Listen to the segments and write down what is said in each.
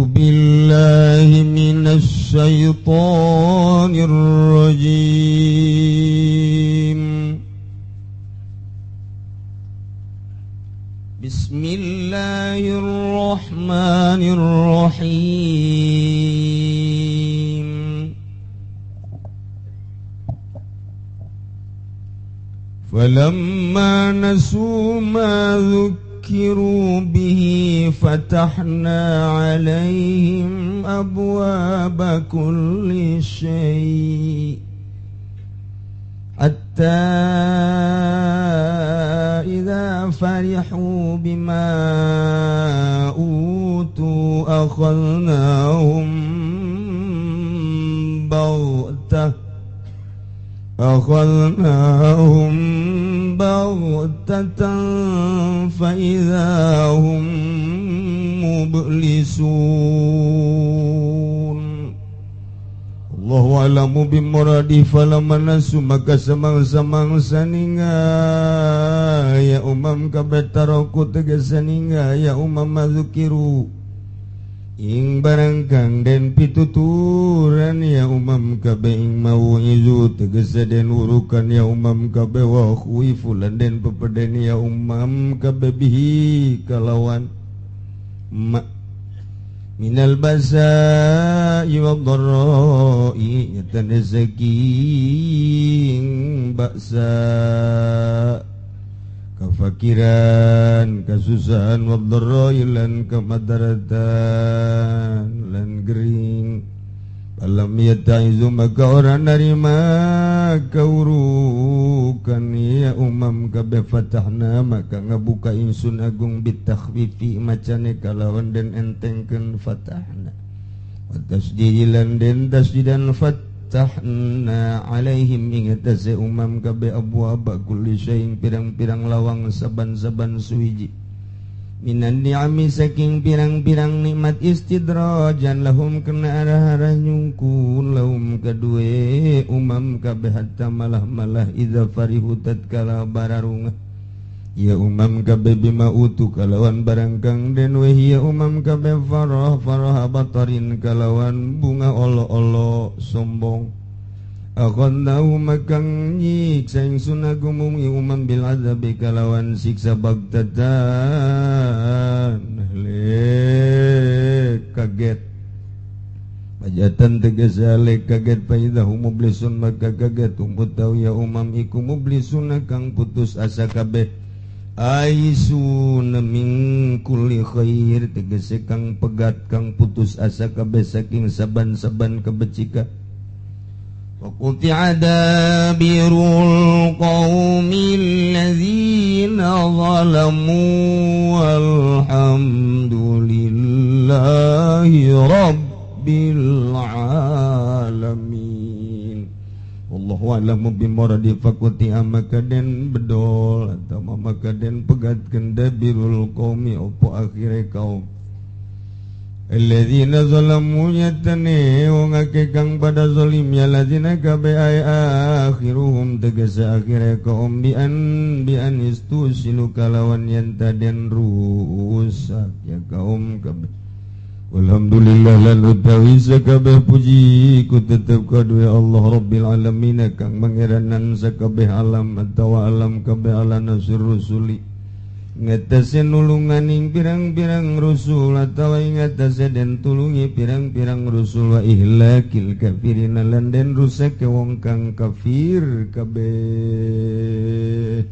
A'udzu billahi minasy syaithanir rajim. Bismillahirrahmanirrahim. Falamma nasu ma dzukkiru bihi fatahna 'alaihim abwaaba kulli syai' hatta idza farihu bima utu akhadnahum baghtah أخذناهم بغتة فإذا هم مبلسون. Allahu a'lamu bimuradi falamma nasu maka samangsa-mangsa ninga ya umam kabeh taroku tegese ninga ya umam madzukiru ing barang kang den pituturan ya umam kabeh ing mau'izu tegese den urukan ya umam kabeh wa khuifu lan den pepeden ya umam kabeh bihi kalawan ma minal basa'i wad dharra'i nyatane saking baksa kafakiran kasusahan wad dharra'i lan kemadaratan lan gering alam yata'izu maka orang narima kaurukan ya umam kabeh fatahna maka ngabuka insun agung bitakhfifi macane kalawan den entengkeun fatahna wa tasdidilan den tasdidan fatahna alaihim ing atase umam kabeh abwaaba kulli syai'in pirang-pirang lawang saban-saban suwiji minan ni'ami saking pirang-pirang nikmat istidrajan lahum kena arah-arah nyungkun lahum kadue umam kabeh hatta malah-malah idza farihu tatkala bararungah ya umam kabeh bima utu kalawan barang kang den wehi ya umam kabeh farah farah batarin kalawan bunga olo-olo sombong akhadnahu makang nyiksa ingsun agumum umam bil azabi kalawan siksa bagtatan lek kaget pajatan tegese lek kaget faidahu mublisun maka kaget umput tau ya umam iku mublisun kang putus asa kabeh aisun min kulli khair tegese kang pegat kang putus asa kabeh saking saban-saban kebecikan. وقطع دابر القوم الذين ظلموا والحمد لله رب العالمين. Wallahu a'lamu bimuradi faquti maka den bedol atau maka den pegatkeun dabirul qaumi opo akhire kaum alladzina zalamu yatane wong akeh kang pada zalim ya ladzina kabe ay akhiruhum tegese akhire kaum bi an istusilu kalawan yen taden rusak ya kaum kabe. Walhamdulillah lan utawi sakabeh puji ku tetep kaduwe Allah Rabbil alamin kang mangeranan sakabeh alam atawa alam kabeh ala nasir rusuli ngatasi nulungan ing pirang-pirang rusul atawa ing ngatasi den tulungi pirang-pirang rusul wa ihlakil kafirin lan den rusak wong kang kafir kabeh.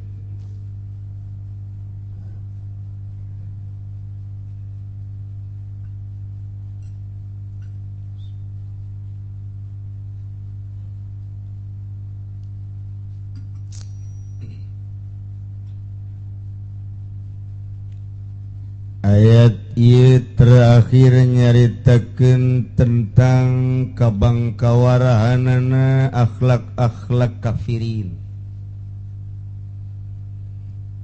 Ayat ieu terakhir nyaritakeun tentang kabangkawarahanana akhlak-akhlak kafirin.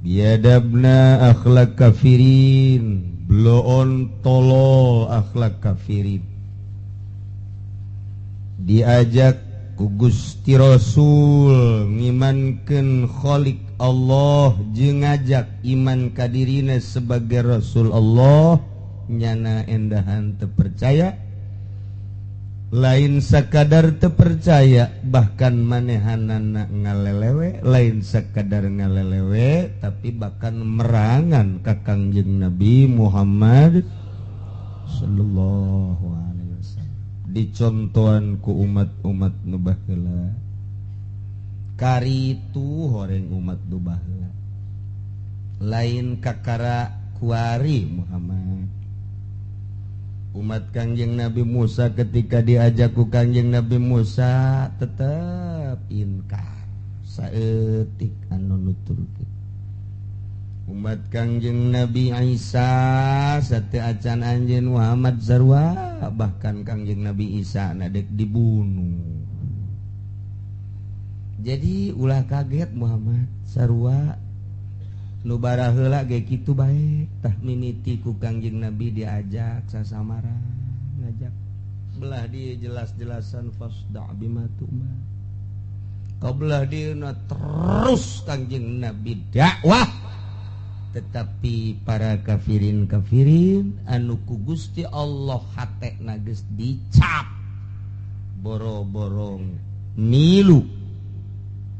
Biadabna akhlak kafirin, bloon tolol akhlak kafirin. Diajak ku Gusti Rasul ngimankeun Khalik Allah jeung ngajak iman kadirina sebagai Rasul Allah Nyana endahan terpercaya, lain sakadar terpercaya bahkan manehanana ngalelewe, lain sakadar ngalelewe tapi bahkan merangan ka Kangjeng Nabi Muhammad sallallahu alaihi wasallam. Dicontohan ku umat-umat nu baheula, karitu horeng umat nu baheula, lain kakara kuari Muhammad. Umat Kangjeng Nabi Musa ketika diajak ku Kangjeng Nabi Musa tetep inkar saeutik anu nuturkeun. Umat Kangjeng Nabi Isa sateu acan anjeun Muhammad sarua, bahkan Kangjeng Nabi Isa na dek dibunuh. Jadi ulah kaget Muhammad sarua nu baraheula ge kitu bae tah mimiti ku Kangjeng Nabi diajak sasamara ngajak belah dia jelas-jelasan fasda' bima tu'mar. Kabelah dieuna terus Kangjeng Nabi dakwah, tetapi para kafirin-kafirin anu ku Gusti Allah hatena geus dicap boro-borong milu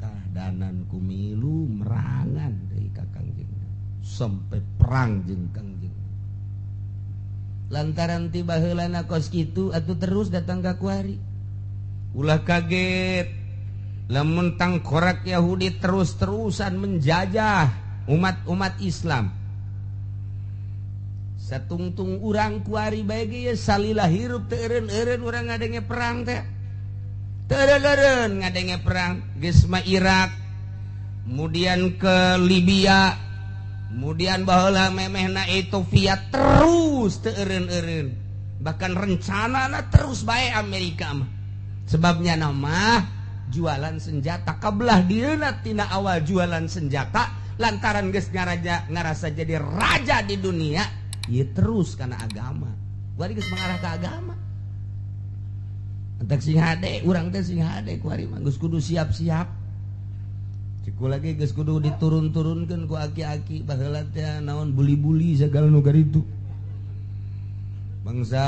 kahdanan ku milu merangan deui ka Kangjeng Nabi sampai perang jeung Kangjeng. Lantaran tiba heulana kos kitu atuh terus datang ka kuari. Ulah kaget lamun tangkorak Yahudi terus-terusan menjajah umat-umat Islam. Satungtung urang kuari bae ge salila hirup teu eureun-eureun urang ngadenge perang teh. Teu eureun-eureun ngadenge perang geus mah Irak, kemudian ke Libya, kemudian baheula memehna Ethiopia terus teu eureun-eureun. Bahkan rencanana terus bae Amerika mah. Sebabnya nama jualan senjata kabelah dieuna tina awal jualan senjata lantaran geus ngarasa jadi raja di dunia, ieu terus kana agama. Kuari geus mengarah ke agama. Entek sing hade, urang teh sing hade kuari mah geus kudu siap-siap. Ciku lagi geus kudu diturun-turunkeun ku aki-aki baheula teh naon buli-buli sagala nu garitu. Bangsa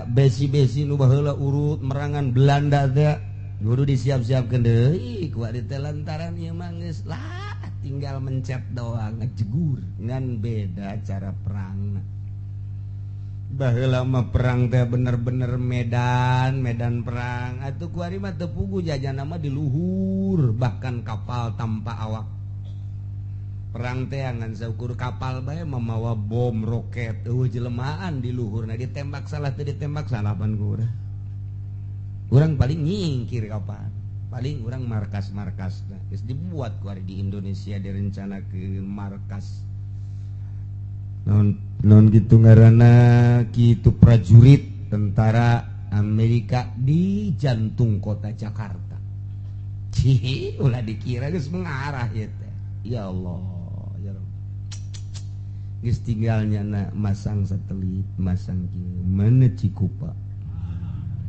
besi-besi nu baheula urut merangan Belanda teh kudu disiap-siapkeun deui kuari teh lantaran ieu mah geus lah tinggal mencet doang ngejegur ngan beda cara perang. Baheula mah perang teh bener-bener medan perang. Atuh kuari mah teu puguh jajana mah di luhur, bahkan kapal tanpa awak. Perang teh ngan saukur kapal bae mamawa bom roket eueuh jelemaan di luhur. Nah ditembak salah teu ditembak salah pan ku urang. Urang paling nyingkir kapal. Paling urang markas-markas. Nah, geus dibuat kuari di Indonesia direncanakeun markas. Non gitu ngaranna kitu prajurit tentara Amerika di jantung kota Jakarta. Cih, ulah dikira geus mengarah ieu teh. Ya Allah, ya Rabb. Geus tinggalnya na masang satelit, masang kieu mana Cikupa.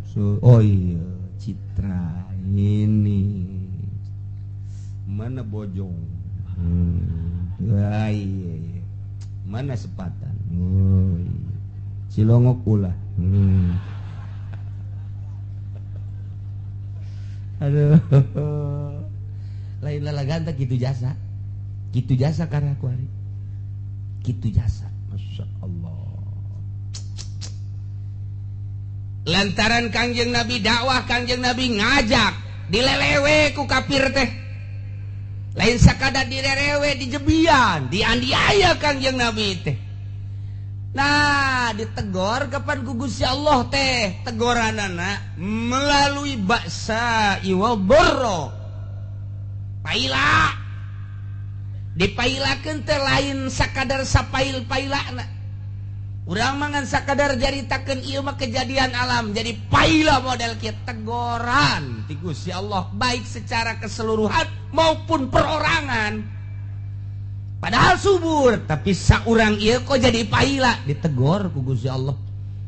So, oh iya, Citra ini mana Bojong. Wah, iya. Mana Sepatan. Oh, iya. Cilongok ulah. Aduh. Lain lalagan teh kitu jasa. Kitu jasa karena aku hari. Kitu jasa. Masya Allah. Lantaran Kangjeng Nabi dakwah, Kangjeng Nabi ngajak, dilelewe ku kafir teh. Lain sakada dilelewe dijebian, dianiaya Kangjeng Nabi teh. Nah, ditegor kapan ku Gusti Allah teh, tegoranana melalui baksa iwal borro. Paila. Dipailakeun teh lain sakadar sapail-pailana. Urang mah ngan sakadar jaritakeun ieu mah kejadian alam, jadi paila model kieu tegoran ti Gusti Allah baik secara keseluruhan maupun perorangan. Padahal subur, tapi saurang ieu kok jadi paila, ditegor ku Gusti Allah.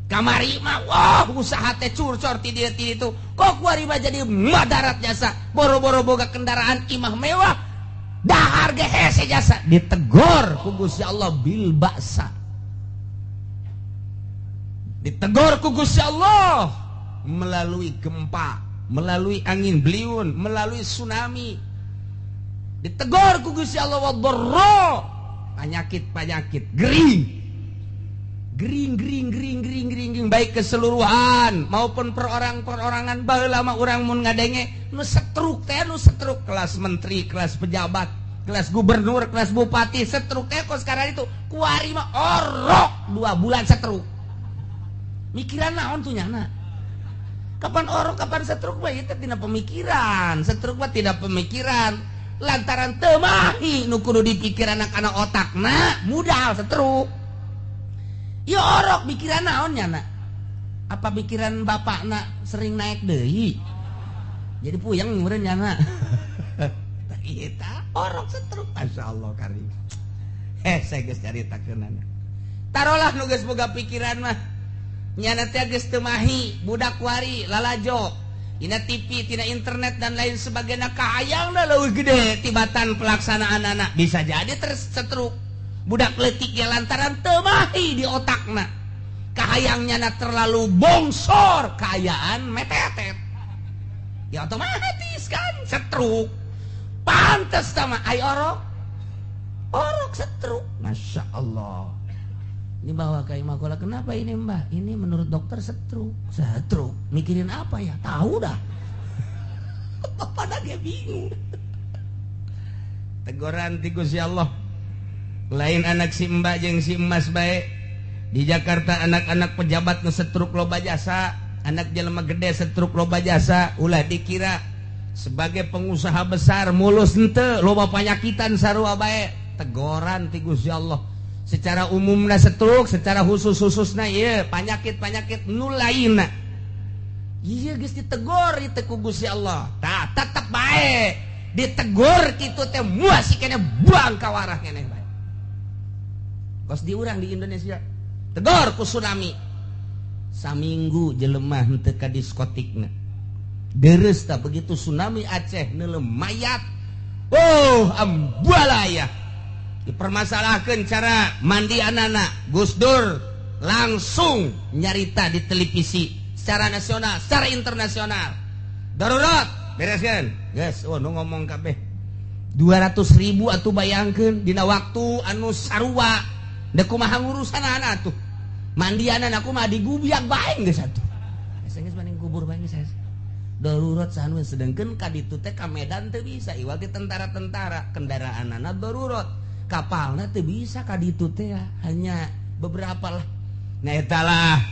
Kamari mah wah usaha teh curcor ti dieu ti ditu, kok kuari mah jadi madarat jasa, boro-boro boga kendaraan imah mewah, dahar ge hese jasa, ditegor ku Gusti Allah bil baksa. Ditegor ku Gusti Allah melalui gempa, melalui angin beliun, melalui tsunami. Ditegor ku Gusti Allah wadharra, penyakit-penyakit gering. Gering gering gering gering gering gering baik keseluruhan maupun perorang-perorangan. Baheula mah urang mun ngadenge nu setruk teh, nu setruk kelas menteri, kelas pejabat, kelas gubernur, kelas bupati, setruk teh kos sekarang itu kuari mah orok 2 bulan setruk. Mikiran naon tuh nyana? Kapan orok kapan setruk mah itu tidak pemikiran. Setruk mah tidak pemikiran. Lantaran teu mahi nu kudu dipikiran kana otakna mudal setruk. Ya orok pikiran naon nyana? Apa pikiran bapakna sering naik deui? Jadi puyeng meureun nyana. Eta orok setruk, Masya Allah karim. Saya geus caritakeunana. Tarolah nu geus boga pikiran mah. Nyana teh geus teu mahi, budak wari lalajo. Dina TV, tina internet dan lain sebagainya kahayangna leuwih gede tibatan pelaksanaan anak. Bisa jadi tersetruk. Budak leutik ya lantaran teu mahi di otakna. Kahayangnya na terlalu bongsor, kaayaan metetet. Ya otomatis kan setruk. Pantes sama ai orok. Orok setruk. Masya Allah. Ini bawa ke Imakola, kenapa ini mbak? Ini menurut dokter setruk. Setruk? Mikirin apa ya? Tahu dah. Bapak dia bingung. Teguran ti Gusti Allah. Lain anak si mbak jeung si emas bae. Di Jakarta anak-anak pejabat nu setruk loba jasa, anak jelema gede setruk loba jasa, ulah dikira sebagai pengusaha besar mulus henteu, loba panyakitan sarua bae. Teguran ti Gusti Allah. Secara umumna setruk, secara khusus-khususna ieu panyakit-panyakit nu lainna. Ieu geus ditegor ieu teh ku Gusti Allah. Tah tetep bae ditegor kitu teh muas keneh buang ka warah keneh bae. Kos diurang di Indonesia tegor ku tsunami. Saminggu jelema henteu ka diskotikna. Deres tah begitu tsunami Aceh neuleuh mayat. Oh, ambalaya. Dipermasalahkan cara mandi anak-anak. Gus Dur langsung nyarita di televisi secara nasional, secara internasional. Darurat, bereskan. Guys, oh nu ngomong kabeh. 200.000 atuh bayangkeun dina waktu anu sarua. Da kumaha ngurusan anak atuh. Mandian anak kumaha digubiak bae geus atuh. Geus maning kubur bae geus. Darurat sanu sedengkeun ka ditu teh ka Medan teu bisa iwal ti tentara-tentara kendaraanana darurat. Kapalna teu bisa ka ditu teh ya, hanya beberapa lah. Nah eta lah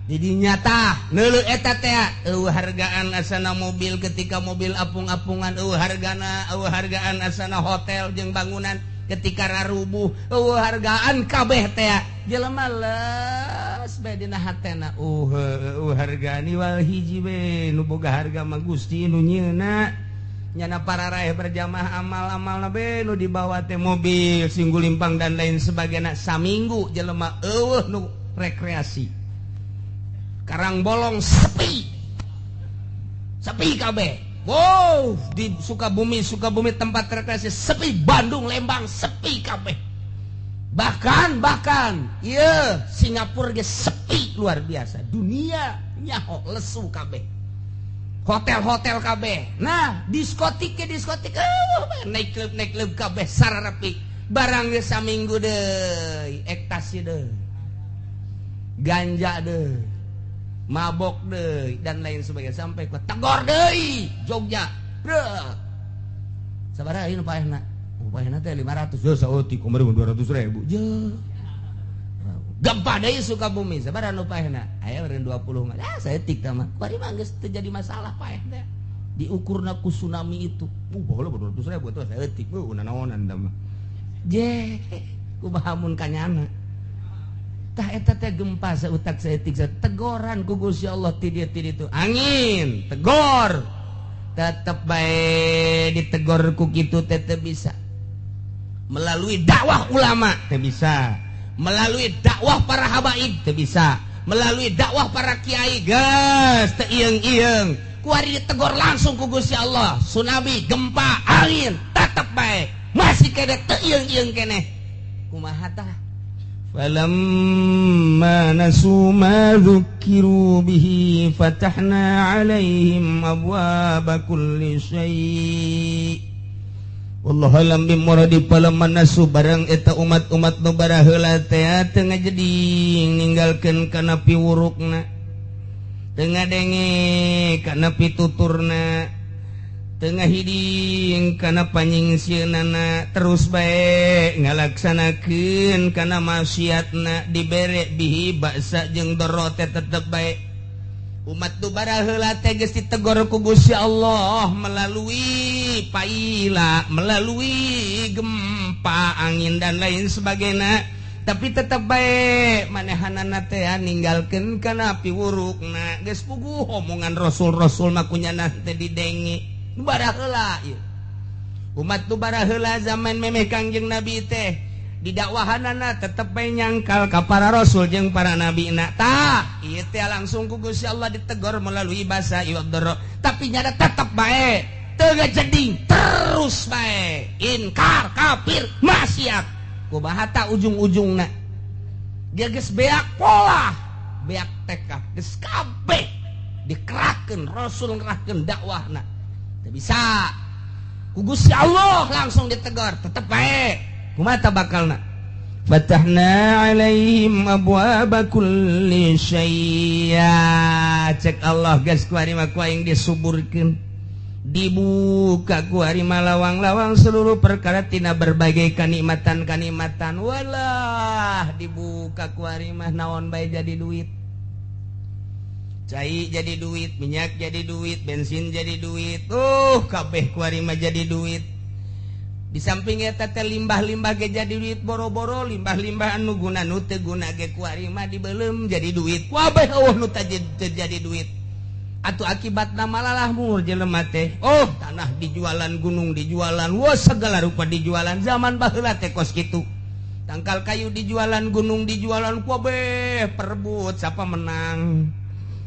jadi nyata neuleuh eta teh eueuh hargaan asana mobil ketika mobil apung-apungan, eueuh hargana, eueuh hargaan asana hotel jeung bangunan ketika rarubuh, eueuh hargaan kabeh teh jelema leus bae dina hatena. Eueuh hargaan iwal hiji we nu boga harga mah Gusti nu nyieuna. Nyana para raih berjamaah amal-amal nabe nu dibawa teh mobil singgulimpang dan lain sebagainya. Saminggu jelema eueuh nu rekreasi. Karang bolong sepi. Sepi kabeh. Wow, di Sukabumi, Sukabumi tempat rekreasi sepi, Bandung, Lembang sepi kabeh. Bahkan ieu Singapura ge sepi luar biasa. Dunia nyaho lesu kabeh. Hotel-hotel kabeh. Nah, diskotik ke diskotik, nightclub kabeh sararapi. Barang geus saminggu deui, ektasi deui. Ganja deui. Mabok deui dan lain sebagainya sampai ke tegor deui Jogja. Breuh. Sabaraha ieu nu paehna? Oh, paehna teh 500. Yo saeutik kumaha 200.000. Je. Gempa deui Sukabumi, sabaraha nu paehna? Aya eureun 20 mah. Ah, saeutik tah mah. Kuari mah geus teu jadi masalah paeh teh. Diukurna ku tsunami itu. Baheula 200.000 atuh saeutik. Nanaonan tah mah. Je, kumaha mun kanyana. Tah eta teh gempa sautak saeutik tegoran ku Gusti Allah ti dieu ti ditu. Angin, tegor. Tetep bae ditegor ku kitu teh teu bisa. Melalui dakwah ulama teu bisa. Melalui dakwah para habaib teu bisa, melalui dakwah para kiai geus teu ieung-ieung. Kuari ditegor langsung ku Gusti Allah, tsunami, gempa, angin, tetep bae masih kene teu ieung-ieung keneh. Kumaha tah? Falamma nasu ma dzukkiru bihi fatahna alaihim abwaaba kulli syai'. Wallahu alam bimuradi falamma nasu barang eta umat-umat nu baraheula teh teu ngajeding ninggalkeun kana piwurukna, teu ngadenge kana pituturna, tengah hiding kana panyingsieunnana, terus bae ngalaksanakeun kana maksiatna, dibere bihi baksa jeung doro teh tetep bae. Umat nu baraheula teh geus ditegor ku Gusti Allah melalui paila, melalui gempa, angin dan lain sebagainya, tapi tetep bae manehanana teh ninggalkeun kana piwurukna. Geus puguh omongan rasul-rasul mah kunyana teh didenge. Baraheula ieu umat nu baraheula zaman memeh Kangjeng Nabi teh didakwahanana tetep bae nyangkal ka para rasul jeung para nabina. Tah ieu teh langsung ku Gusti Allah ditegor melalui basa ieu doro, tapi nyada tetep bae teu ngajeding, terus bae inkar, kafir, maksiat. Kumaha ta ujung-ujungna dia geus beak pola, beak tekah, geus kabeh dikerahkeun rasul ngerahkeun dakwahna. Teu bisa ku Gusti Allah langsung ditegor, tetep bae. Kumaha ta bakalna? Fatahna alaihim abwaaba kulli syai'. Cek Allah geus kuari mah ku aing disuburkeun, dibuka kuari mah lawang-lawang seluruh perkara tina berbagai kanikmatan-kanikmatan. Walah dibuka kuari mah naon bae jadi duit. Cai jadi duit, minyak jadi duit, bensin jadi duit. Kabeh kuari mah jadi duit. Di samping eta teh limbah-limbah ge jadi duit, boro-boro limbah-limbah anu guna nu teu guna ge kuari mah dibeuleum jadi duit. Kabeh eueuh nu teu jadi duit. Atuh akibatna malalah mur jelema teh. Oh, tanah dijualan, gunung dijualan, wah segala rupa dijualan. Zaman baheula teh kos kitu. Tangkal kayu dijualan, gunung dijualan, kabeh perebut siapa menang.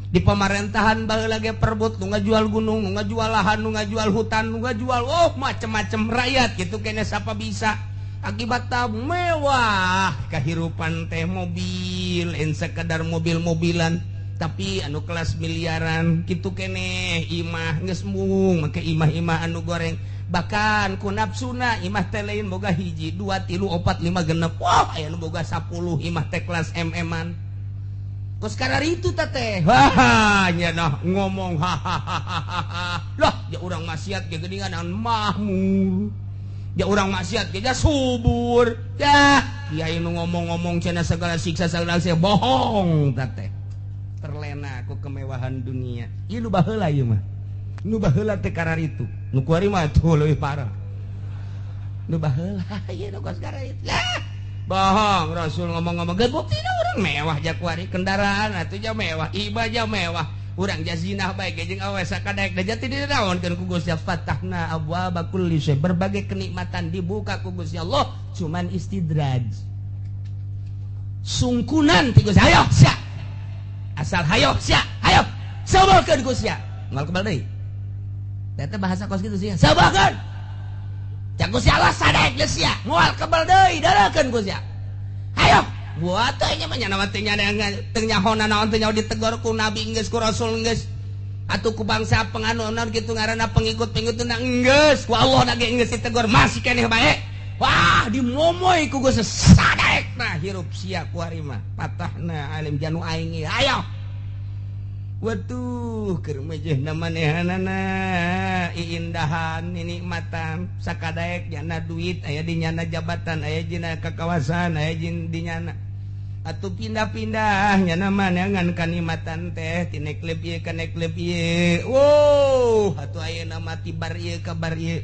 Di pemerintahan baheula ge perebut, nu ngajual gunung, nu ngajual lahan, nu ngajual hutan, nu ngajual oh macem-macem rakyat gitu kene siapa bisa. Akibatna mewah kehidupan teh mobil, en sekadar mobil-mobilan tapi anu kelas miliaran gitu kene. Imah geus mung make imah-imah anu goreng, bahkan ku nafsuna imah teh lain boga hiji, dua, tilu, opat, lima, genep, wah aya nu boga 10 imah teh kelas MM-an. Kos karar itu teh wah nya nah ngomong hahaha lah ya urang maksiat ge geuningan mahmur, ya urang maksiat ge subur ya kiai nu ngomong-ngomong cenah segala siksa segala siksa bohong teh, terlena ku kemewahan dunia. Ieu nu baheula ieu mah, nu baheula teh karar itu, nu kuari mah tuh leuwih parah. Nu baheula ieu nu kos karar itu lah bohong. Rasul ngomong-ngomong geus buktina urang mewah jakuari kendaraan atuh ja mewah, iba ja mewah, urang jazinah bae ge jeung awe sakadaek da jati dinaonkeun ku Gusti Allah. Fatahna abwaaba kulli syai', berbagai kenikmatan dibuka ku Gusti Allah, cuman istidraj sungkunan ti Gusti. Hayo sia, asal hayo sia, hayo sabarkeun ku sia, moal kebal deui. Eta bahasa kos kitu sia, sabarkeun cak Gusti Allah sadaek geus sia, moal kebal deui, darakeun ku sia. Hayo buat teh nya mah nya teh nya teu nyahona naon, teh nyaho ditegor ku nabi geus, ku rasul geus, atuh ku bangsa penganu naon kitu ngaranna pengikut-pengikut na geus, ku Allah na ge geus ditegor masih keneh bae. Wah dimomoy ku Gusti sadaek nah hirup sia kuari mah patahna alim janu aing hayo. Waduh keur mejehna manehanana iindahan nikmatan sakadaek nyana duit aya di nyana, jabatan aya dina, kakawasan aya di nyana, atuh pindah-pindah nyana maneangan kanikmatan teh ti klub ieu ka klub ieu. Wow atuh ayeuna mah ti bar ieu ka bar ieu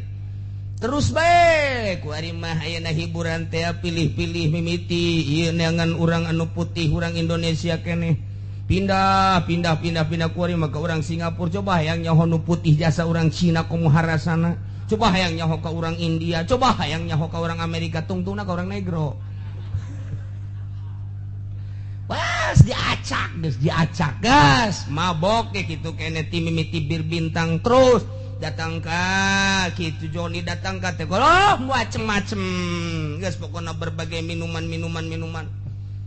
terus bae kuari mah. Ayeuna hiburan teh pilih-pilih, mimiti ieu neangan urang anu putih, urang Indonesia keneh, pindah pindah pindah pindah kuari maka orang Singapura. Coba hayang nyaho nu putih jasa orang Cina komo harasana, coba hayang nyaho ka orang India, coba hayang nyaho ka orang Amerika, tungtungna ka orang negro. Pas diacak geus, diacak gas mabok kayak gitu kene ti mimiti bir bintang terus datang ka kitu Joni datang ka teh, oh macem-macem geus pokona berbagai minuman minuman minuman.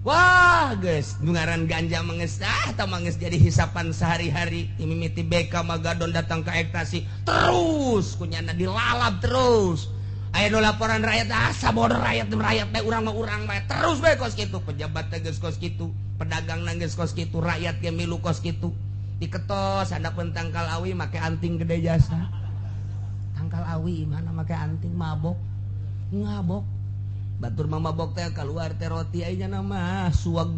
Wah geus nu ngaran ganja mangeus ah tah mangeus jadi hisapan sehari-hari. Mimiti BK Magadon datang ke ektasi terus kunyana dilalap terus. Aya nu laporan rakyat ah sabodor rakyat rakyat bae urang mah urang bae terus bae kos kitu. Pejabat teh geus kos kitu, pedagang geus kos kitu, rakyat ge milu kos kitu. Diketos handapeun tangkal awi make anting gede jasa. Tangkal awi mana make anting mabok. Ngabok. Batur mah mabok teh keluar teh roti aya nya mah suweg.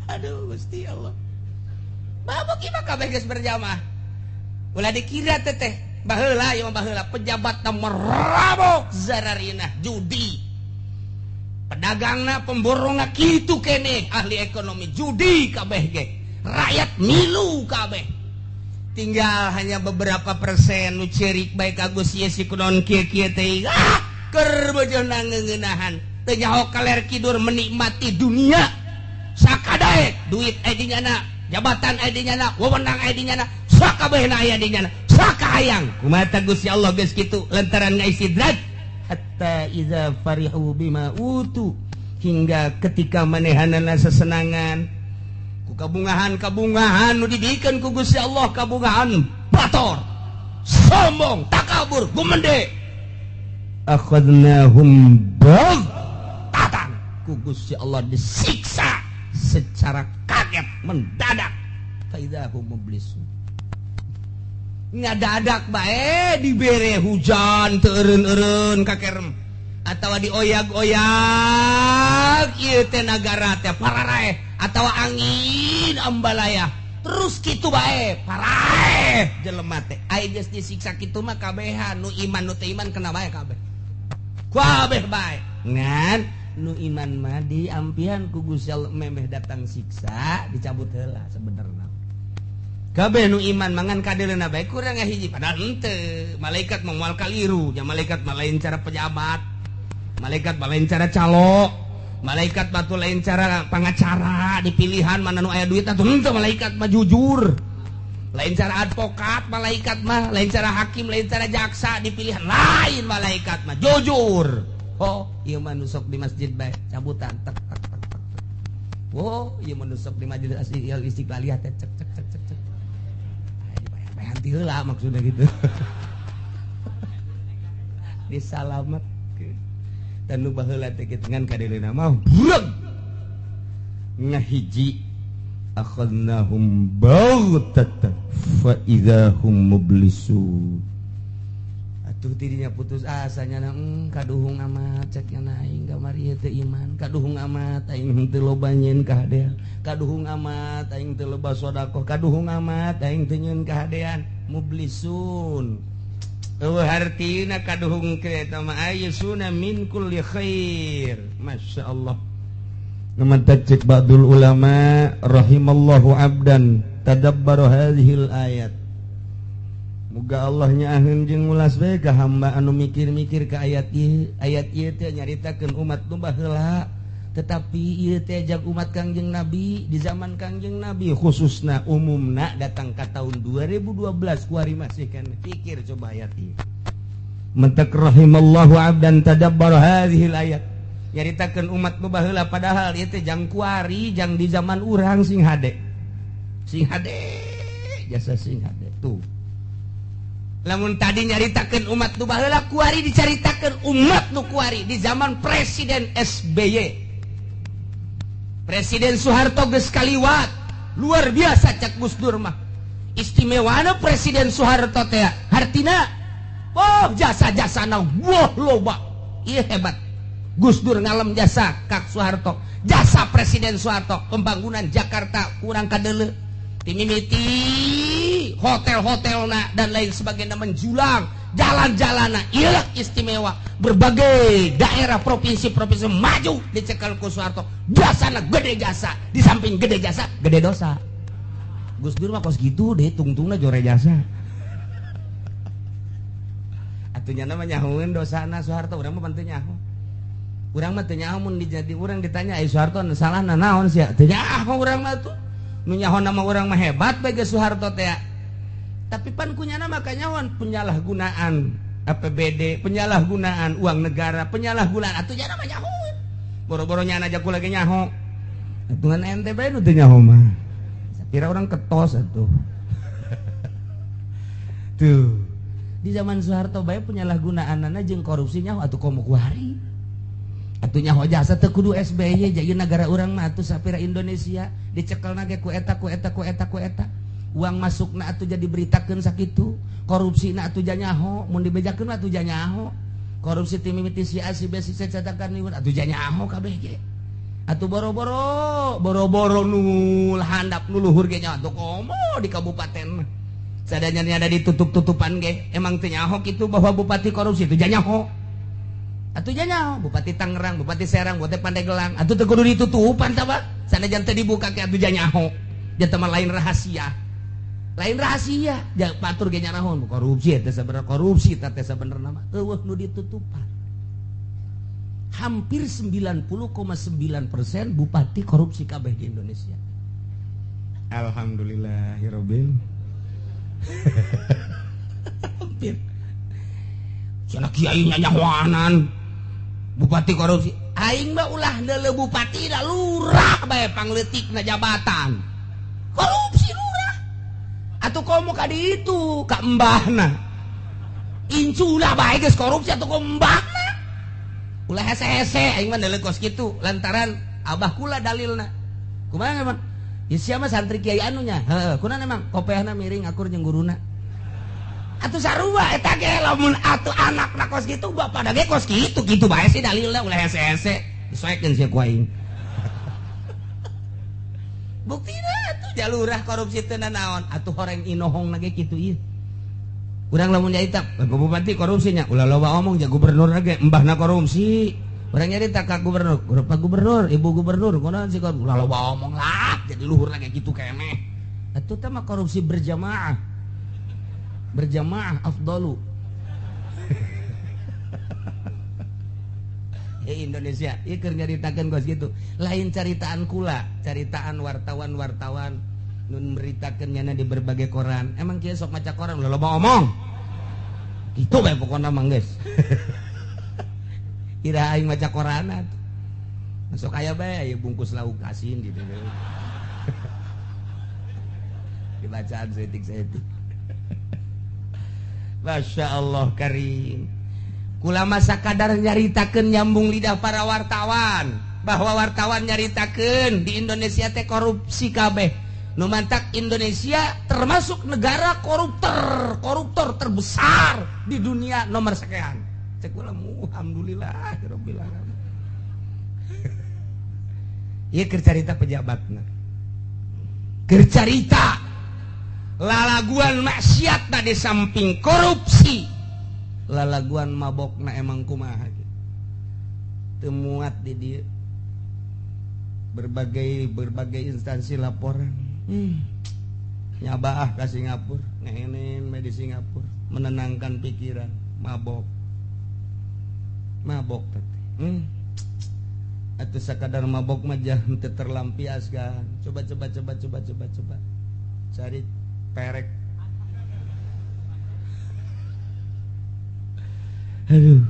Aduh Gusti Allah. Mabok ieu mah kabeh geus berjamaah. Ulah dikira teh teh baheula ieu mah baheula pejabat teh merabok zararinah judi. Pedagangna pemborongna kitu keneh ahli ekonomi judi kabeh ge. Rakyat milu kabeh. Tinggal hanya beberapa persen nu cerik bae ka Gus ieu si kunaon kieu-kieu teh. Ah, keur bojona ngeuneunahan. Teu nyaho kaler kidur menikmati dunia. Sakadaek duit aya di nyana, jabatan aya di nyana, wewenang aya di nyana, sakabehna aya di nyana, sakahayang. Kumaha tah Gusti Allah geus kitu lantaran ngaistidraj hatta iza farihu bima utu hingga ketika manehanana sesenangan ku kabungahan-kabungahan nu dibikeun ku Gusti Allah kabungahan bator sombong takabur gumende akhadnahum baghtatan ku Gusti Allah disiksa secara kaget mendadak faidahum mublisun ngadadak bae dibere hujan teu eureun-eureun kakerem atawa dioyag-oyag ieu teh nagara teh pararaeh atawa angin ambalaya terus kitu bae paraeh jelema teh aya geus disiksa kitu mah kabehan nu iman nu teu iman kena bae kabeh kabeh bae ngan nu iman mah diampihan ku Gusti Allah memeh datang siksa dicabut heula sebenarna kabeh nu iman mangan kadeuleuna bae kurang hiji padahal henteu malaikat mah moal kaliru nya malaikat mah lain cara pejabat malaikat mah lain cara calo malaikat batu lain cara pangacara dipilihan mana nu aya duit atuh henteu malaikat mah jujur lain cara advokat malaikat mah lain cara hakim lain cara jaksa dipilihan lain malaikat mah jujur. Oh ieu mah nu sok di masjid bae cabutan tek tek tek tek. Oh ieu mah nu sok di masjid Istiqlaliyah teh cek cek cek cek. Dibayar-bayar heula maksudnya gitu. Disalamet dan nu baheula teh kitu ngan kadeuleuna mah breg ngahiji akhadnahum baghtatan fa idzahum mublisun. Atuh tidinya putus asanya na kaduhung amat cek nya aing kamari ieu teu iman kaduhung amat aing teu loba nyeun kahadean kaduhung amat aing teu loba sedekah kaduhung amat aing teu nyeun kahadean mublisun. Eueuh hartina kaduhung eta mah ayyusuna min kulli khair. Masyaallah. Ngemantak cek ba'dul ulama rahimallahu abdan tadabbara hadhil ayat. Muga Allah nyaaheun jeung ngulas bae ka hamba anu mikir-mikir ka ayat ieu. Ayat ieu teh nyaritakeun umat nu baheula, tetapi ieu teh jag umat Kangjeng Nabi di zaman Kangjeng Nabi khususna umumna datang ka tahun 2012 kuari masih kan pikir coba ayat ieu. Mentak rahimallahu abdan tadabbara hadhil ayat. Nyaritakeun umat nu baheula padahal ieu teh jang kuari jang di zaman urang sing hade. Sing hade jasa sing hade tuh. Lamun tadi nyaritakeun umat nu baheula kuari dicaritakeun umat nu kuari di zaman Presiden SBY. Presiden Soeharto geus kaliwat luar biasa cak Gus Dur mah. Istimewana Presiden Soeharto teh hartina oh jasa-jasana wah loba. Ieu hebat. Gus Dur ngalem jasa Kak Soeharto. Jasa Presiden Soeharto pembangunan Jakarta kurang kadeuleu. Timimiti hotel-hotelna dan lain sebagainya menjulang jalan-jalanna ieu istimewa berbagai daerah provinsi-provinsi maju dicekal ku Soeharto jasana gede jasa di samping gede jasa gede dosa. Gus Dur mah kos gitu deh tungtungna jore jasa atuh nya mah nyahoeun dosana Soeharto urang mah teu nyaho urang mah teu nyaho mun dijadi urang ditanya ai Soeharto salahna naon sia teu nyaho urang mah tuh nu nyaho nama urang mah hebat bae geus Soeharto teh. Tapi pan kunyana maka nyawan penyalahgunaan APBD, penyalahgunaan uang negara, penyalahgunaan atuh nyana mah nyaho. Boro-boro nyana aja ku lagi nyaho. Atuh ngan ente bae nu teu nyaho mah. Kira orang ketos atuh. Tuh. Di zaman Soeharto bae penyalahgunaanana jeung korupsi nyaho atuh komo kuari. Atuh nyaho jasa teu kudu SBY jadi negara urang mah atuh sapira Indonesia dicekelna ge ku eta ku eta ku eta ku eta. Uang masukna atuh jadi beritakeun sakitu, korupsina atuh janyaho, mun dibejakeun mah atuh janyaho. Korupsi ti mimiti si A si B si C catakan niun atuh janyaho kabeh ge. Atuh boro-boro, boro-boro nu handap nu luhur ge nya atuh komo di kabupaten. Sadayana ada ditutup-tutupan ge, emang teu nyaho kitu bahwa bupati korupsi itu janyaho. Atuh janyaho, Bupati Tangerang, Bupati Serang, Bupati Pandeglang, atuh teu kudu ditutupan tah, Pak. Sanajan teu dibuka ge atuh janyaho. Jatah mah lain rahasia. Lain rahasia, jangan patur ge nyarahon korupsi eta sabenerna korupsi eta teh sabenerna mah eueuh nu ditutupan. Hampir 90,9% bupati korupsi kabeh di Indonesia. Alhamdulillahirabbil. Hampir. Cenah kiai nyanyahoanan bupati korupsi. Aing mah ulah deuleu bupati da lurah bae pangleutikna jabatan. Korupsi lurah. Atuh komo ka ditu ka embahna. Inculah bae geus korupsi atuh komo embahna. Ulah hese-hese aing mah deuleu kos kitu lantaran abah kula dalilna. Kumaha emang? Ya sia mah santri kiai anunya. Heeh, kunaon emang kopeahna miring akur jeung guruna. Atuh sarua eta ge lamun atuh anakna kos kitu bapana ge kos kitu kitu bae sih dalilna ulah hese-hese. Disoekeun sia ku aing. Buktina atuh jalurah korupsi teu nanaon atuh horeng inohong ge kitu ieu. Urang lamun nyarita bupati korupsinya ulah loba omong ja gubernur ge embahna korupsi. Urang nyarita ka gubernur, Pak gubernur, ibu gubernur kunaon sih ulah loba omong lah jadi luhur ge kitu keneh. Atuh teh mah korupsi berjamaah. Berjamaah afdalu. Indonesia ieu keur nyaritakeun kos kitu. Lain caritaan kula, caritaan wartawan-wartawan nu meritakeun nyana di berbagai koran. Emang kieu sok maca koran ulah loba omong. Kitu bae pokona mah geus. Ira aing maca koran atuh. Sok aya bae aya bungkus lauk asin gitu. Dibacaan saeutik-saeutik. Masya Allah karim. Kula masa kadar nyaritakeun nyambung lidah para wartawan bahwa wartawan nyaritakeun di Indonesia teh korupsi kabeh. Nu mantak Indonesia termasuk negara koruptor terbesar di dunia nomor sekian. Cek kula alhamdulillah rabbil alamin. Ieu keur carita pejabatna. Keur carita lalaguan maksiat di samping korupsi. Lalaguan mabokna emang kumaha teu muat di dieu. Berbagai instansi laporan. Nyabaah ka Singapura, ngehenen we di Singapura, menenangkan pikiran, mabok. Mabok teh. Atuh sakadar mabok mah jah teu terlampiaskan. Coba coba coba coba coba coba. Cari perek. Aduh,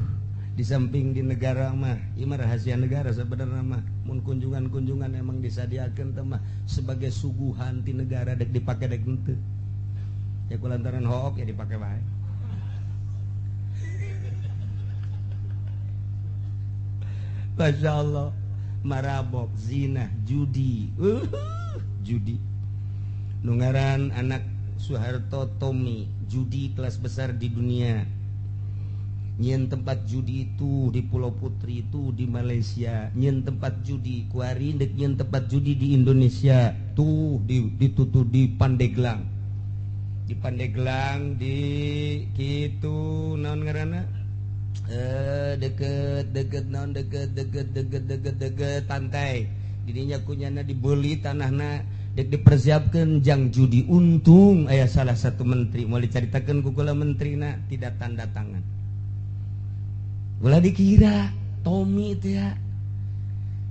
di samping di negara mah, ieu mah rahasia negara sebenarnya mah. Mun kunjungan-kunjungan emang disadiakeun teh mah sebagai suguhan ti negara dek dipake dek henteu. Ya kulantaran hook ya dipake bae. Masya Allah, marabok, zina, judi, judi. Nu ngaran anak Soeharto Tommy, judi kelas besar di dunia. Nyen tempat judi itu di Pulau Putri itu di Malaysia, nyen tempat judi kuari dek nyen tempat judi di Indonesia tuh ditutup di Pandeglang. Di Pandeglang di kitu naon ngaranna? Deket deket naon deket deket deket deket deket pantai. Didinya kunyana dibeli tanahna dek dipersiapkan jang judi. Untung aya salah satu menteri mau dicaritakeun ku kula menterina tidak tanda tangan. Ulah dikira Tommy itu ya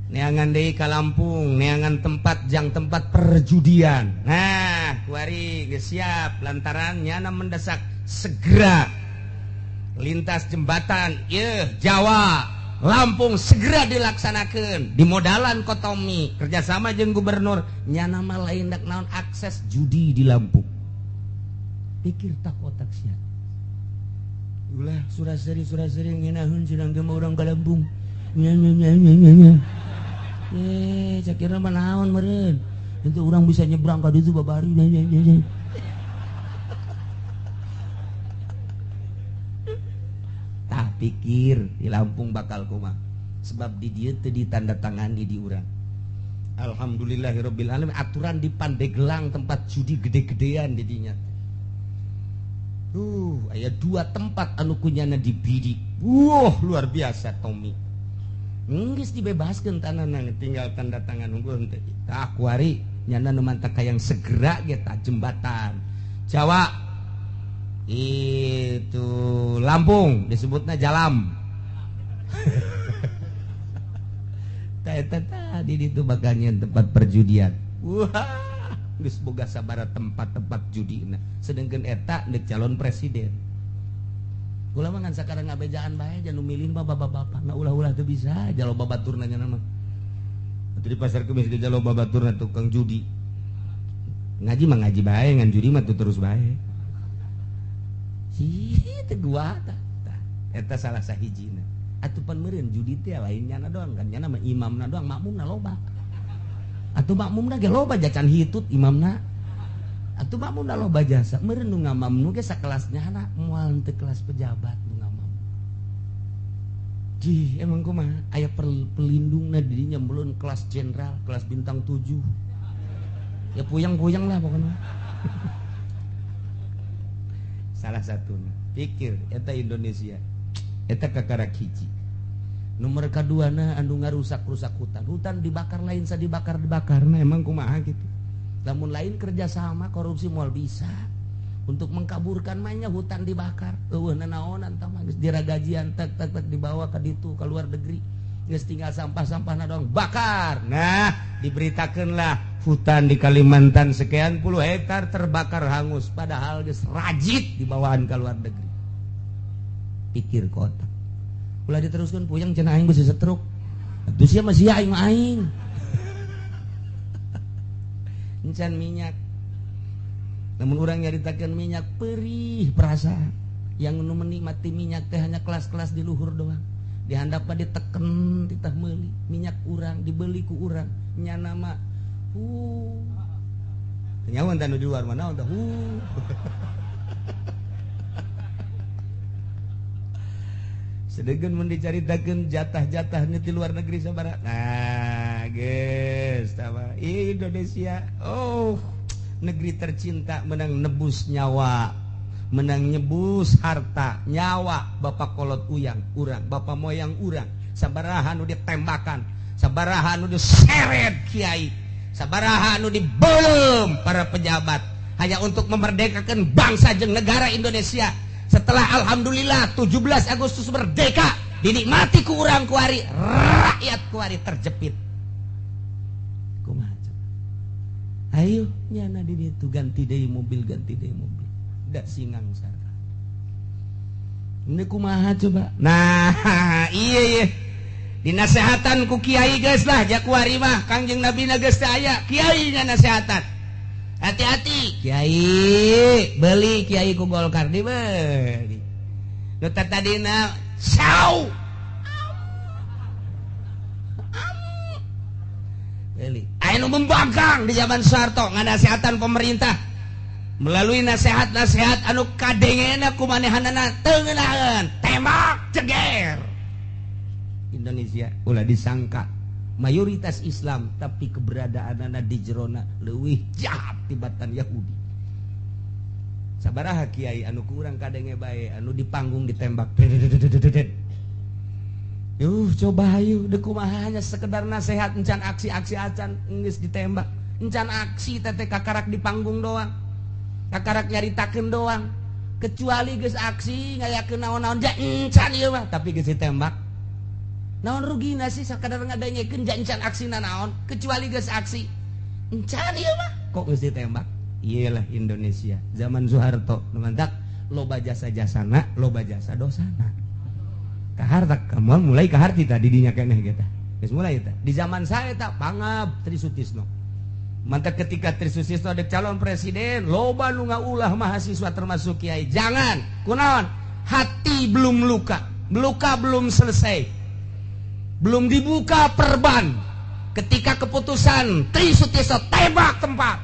neangan deui ka Lampung, neangan tempat jang tempat perjudian. Nah, kuari geus siap lantaran nyana mendesak segera Lintas jembatan ieu Jawa Lampung segera dilaksanakan. Dimodalan ku Tommy kerjasama jeung gubernur nyana mah lain dak naon akses judi di Lampung. Pikir tak otak sia. Ulah suraseri ngeunahun cenah ge urang ka Lampung. Nya nya nya nya nya. Cakira mah naon meureun. Itu orang bisa nyebrang ka ditu babari nya nya nya. Tah pikir di Lampung bakal kumaha. Sebab di dieu teu ditandatangani di urang. Alhamdulillahirabbil alamin aturan di Pandeglang tempat judi gede-gedean di dinya. Aya dua tempat anu kunyana dibidik. Wah, luar biasa Tommy. Geus dibebaskeun tanahna tinggal tanda tangan unggul teh. Tah kuari nyana nu mantak hayang segera ge tah jembatan. Jawa itu Lampung disebutna Jalam. Tah eta tadi ditu bakal nyeun tempat perjudian. Wah. Geus boga sabaraha tempat-tempat judina sedangkan eta deuk calon presiden. Ulah mah ngan sakarang ngabejaan bae jangan milih mah bapak-bapak. Nah ulah-ulah teu bisa jalo babaturna nya mah. Atuh di pasar kemis ge jalo babaturna tukang judi. Ngaji mah ngaji bae ngan judi mah terus bae. Sih teu gua tah. Eta salah sahijina. Atuh pan meureun judi teh lain nyana doang kan nyana mah imamna doang makmumna loba. Atuh makmumna ge loba jacan hitut imamna. Atuh makmumna loba jasa. Meureun nu ngamamnu ge sakelasnya na moal teu kelas pejabat nu ngamam. Jih, emang kumaha aya pelindungna di dinya belum kelas jenderal, kelas bintang 7. Ya puyeng-puyeng lah pokoknya. Salah satuna. Pikir eta Indonesia. Eta kakarak hiji. Nomor kaduana anu ngarusak-rusak hutan. Hutan dibakar lain sa dibakar-dibakar. Nah emang kumaha gitu. Lamun lain kerjasama korupsi moal bisa. Untuk mengkaburkan mah hutan dibakar. Eueuh nanaonan tah mah geus diragajian tek tek tek dibawa ka ditu ka luar negeri. Geus tinggal sampah-sampahna doang bakar. Nah, diberitakeunlah hutan di Kalimantan sekian puluh hektar terbakar hangus padahal geus rajit dibawaan ka luar negeri. Pikir kota. Ulah diteruskan puyeng cenah aing geus setruk. Atuh sia mah sia aing mah aing. Encan minyak. Namun urang nyaritakeun minyak perih perasaan. Yang nu menikmati minyak teh hanya kelas-kelas di luhur doang. Di handap mah diteken titah meuli minyak urang dibeli ku urang nyana mah Teu nyaho tah nu di luar mah naon tah Sedengkeun mun dicaritakeun jatah-jatahnya di luar negeri sabaraha. Nah, geus tah mah Indonesia. Oh, negeri tercinta menang nebus nyawa, menang nyebus harta, nyawa bapak kolot uyang urang, bapak moyang urang, sabaraha nu ditembakan, sabaraha nu diseret kiai, sabaraha nu dibelem para pejabat hanya untuk memerdekakan bangsa jeung negara Indonesia. Setelah alhamdulillah 17 Agustus merdeka, dinikmati ku urang kuari, rakyat kuari terjepit. Kumaha coba? Ayo nyana di ditu ganti deui mobil, ganti deui mobil. Da singang sara. Ini kumaha coba? Nah, iya iya. Dinasehatan ku kiai geus lah jakuari mah Kangjeng Nabi na geus teu aya, kiai nya nasehatan. Hati-hati kiai, beli kiai ku Golkar dibeli. Nu tadina sau. Beli. Aya nu membangkang di zaman Soeharto nganasehatan pemerintah melalui nasihat-nasihat anu kadengena ku manehanana teu ngeunaheun, tembak ceger. Indonesia ulah disangka mayoritas Islam tapi keberadaanana di jerona leuwih jahat tibatan Yahudi. Sabaraha kiai anu kurang kadenge bae anu di panggung ditembak. Yuh coba hayu deuk kumaha hanya sekedar nasihat encan aksi-aksi acan geus ditembak. Encan aksi teh kakarak di panggung doang. Kakarak nyaritakeun doang. Kecuali geus aksi ngayakeun naon-naon ja encan ieu mah tapi geus ditembak. Naon rugina sih sakadar ngadengekeun ja encan aksina naon kecuali geus aksi. Encan ieu mah kok geus ditembak. Iyalah Indonesia zaman Soeharto nu mantak Loba jasa jasana, loba jasa dosana. Kaharta kamu mulai kaharti tadi dinya keneh kita. Geus mulai eta. Di zaman saya tak pangab Tri Sutisno. Mantap ketika Tri Sutisno ada calon presiden, loba nu ngaulah mahasiswa termasuk kiai. Jangan, kunaon? Hati belum luka, luka belum selesai. Belum dibuka perban. Ketika keputusan Tri Sutisno tembak tempat.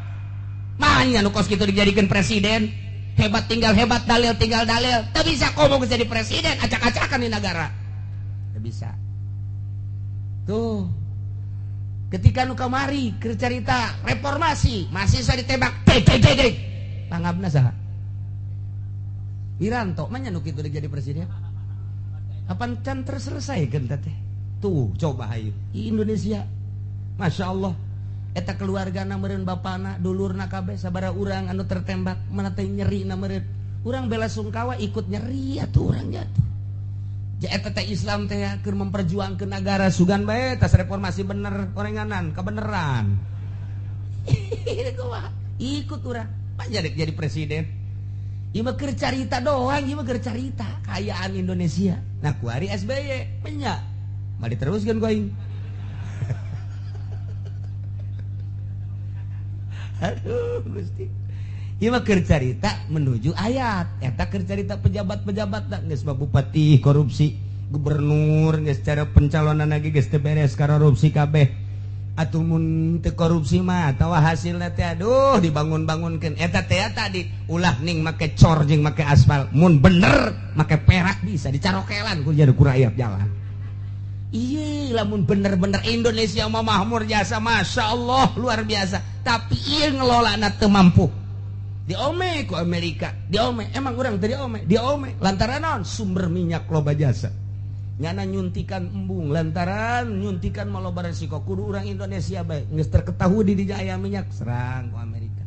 Makanya nu kos kitu dijadikan presiden. Hebat tinggal hebat, dalil tinggal dalil. Tak bisa komo jadi presiden, acak-acakan di negara. Tak bisa. Tuh. Ketika nu kamari keur carita reformasi, mahasiswa ditembak, dek dek dek dek. Pangabna saha? Wiranto, mah nya nu kitu jadi presiden. Apan can terselesaikeun teh? Tuh, coba hayu. Indonesia. Masya Allah. Eta keluargana meureun bapana, dulurna kabeh sabaraha urang anu tertembak, mana teh nyerina meureun. Urang bela sungkawa ikut nyeri atuh urang jatuh. Eta teh Islam teh keur memperjuangkeun negara sugan bae tas reformasi bener orenganan kebeneran. Ikut urang panjang jadi presiden. Ieu mah keur carita doang, ieu mah keur carita kaayaan Indonesia. Nah kuari SBY nya mah diteruskeun ku aing. Aduh Gusti. Ieu mah keur carita menuju ayat. Eta keur carita pejabat-pejabat da geus mah bupati korupsi, gubernur geus cara pencalonan lagi geus teu beres korupsi kabeh. Atuh mun teu korupsi mah atawa hasilna teh aduh dibangun-bangunkeun. Eta teh tadi ulah ning make cor jeung make aspal. Mun bener make perak bisa dicarokelan ku jadi ku rakyat jalan. Iya lamun bener-bener Indonesia mah makmur jasa Masya Allah luar biasa. Tapi ieu ngelolana teu mampu. Diome ku Amerika, diome, emang urang teu diome, diome lantaran naon sumber minyak loba jasa. Nyana nyuntikan embung lantaran nyuntikan mah loba resiko kudu urang Indonesia bae geus terketahui di dieu aya minyak serang ku Amerika.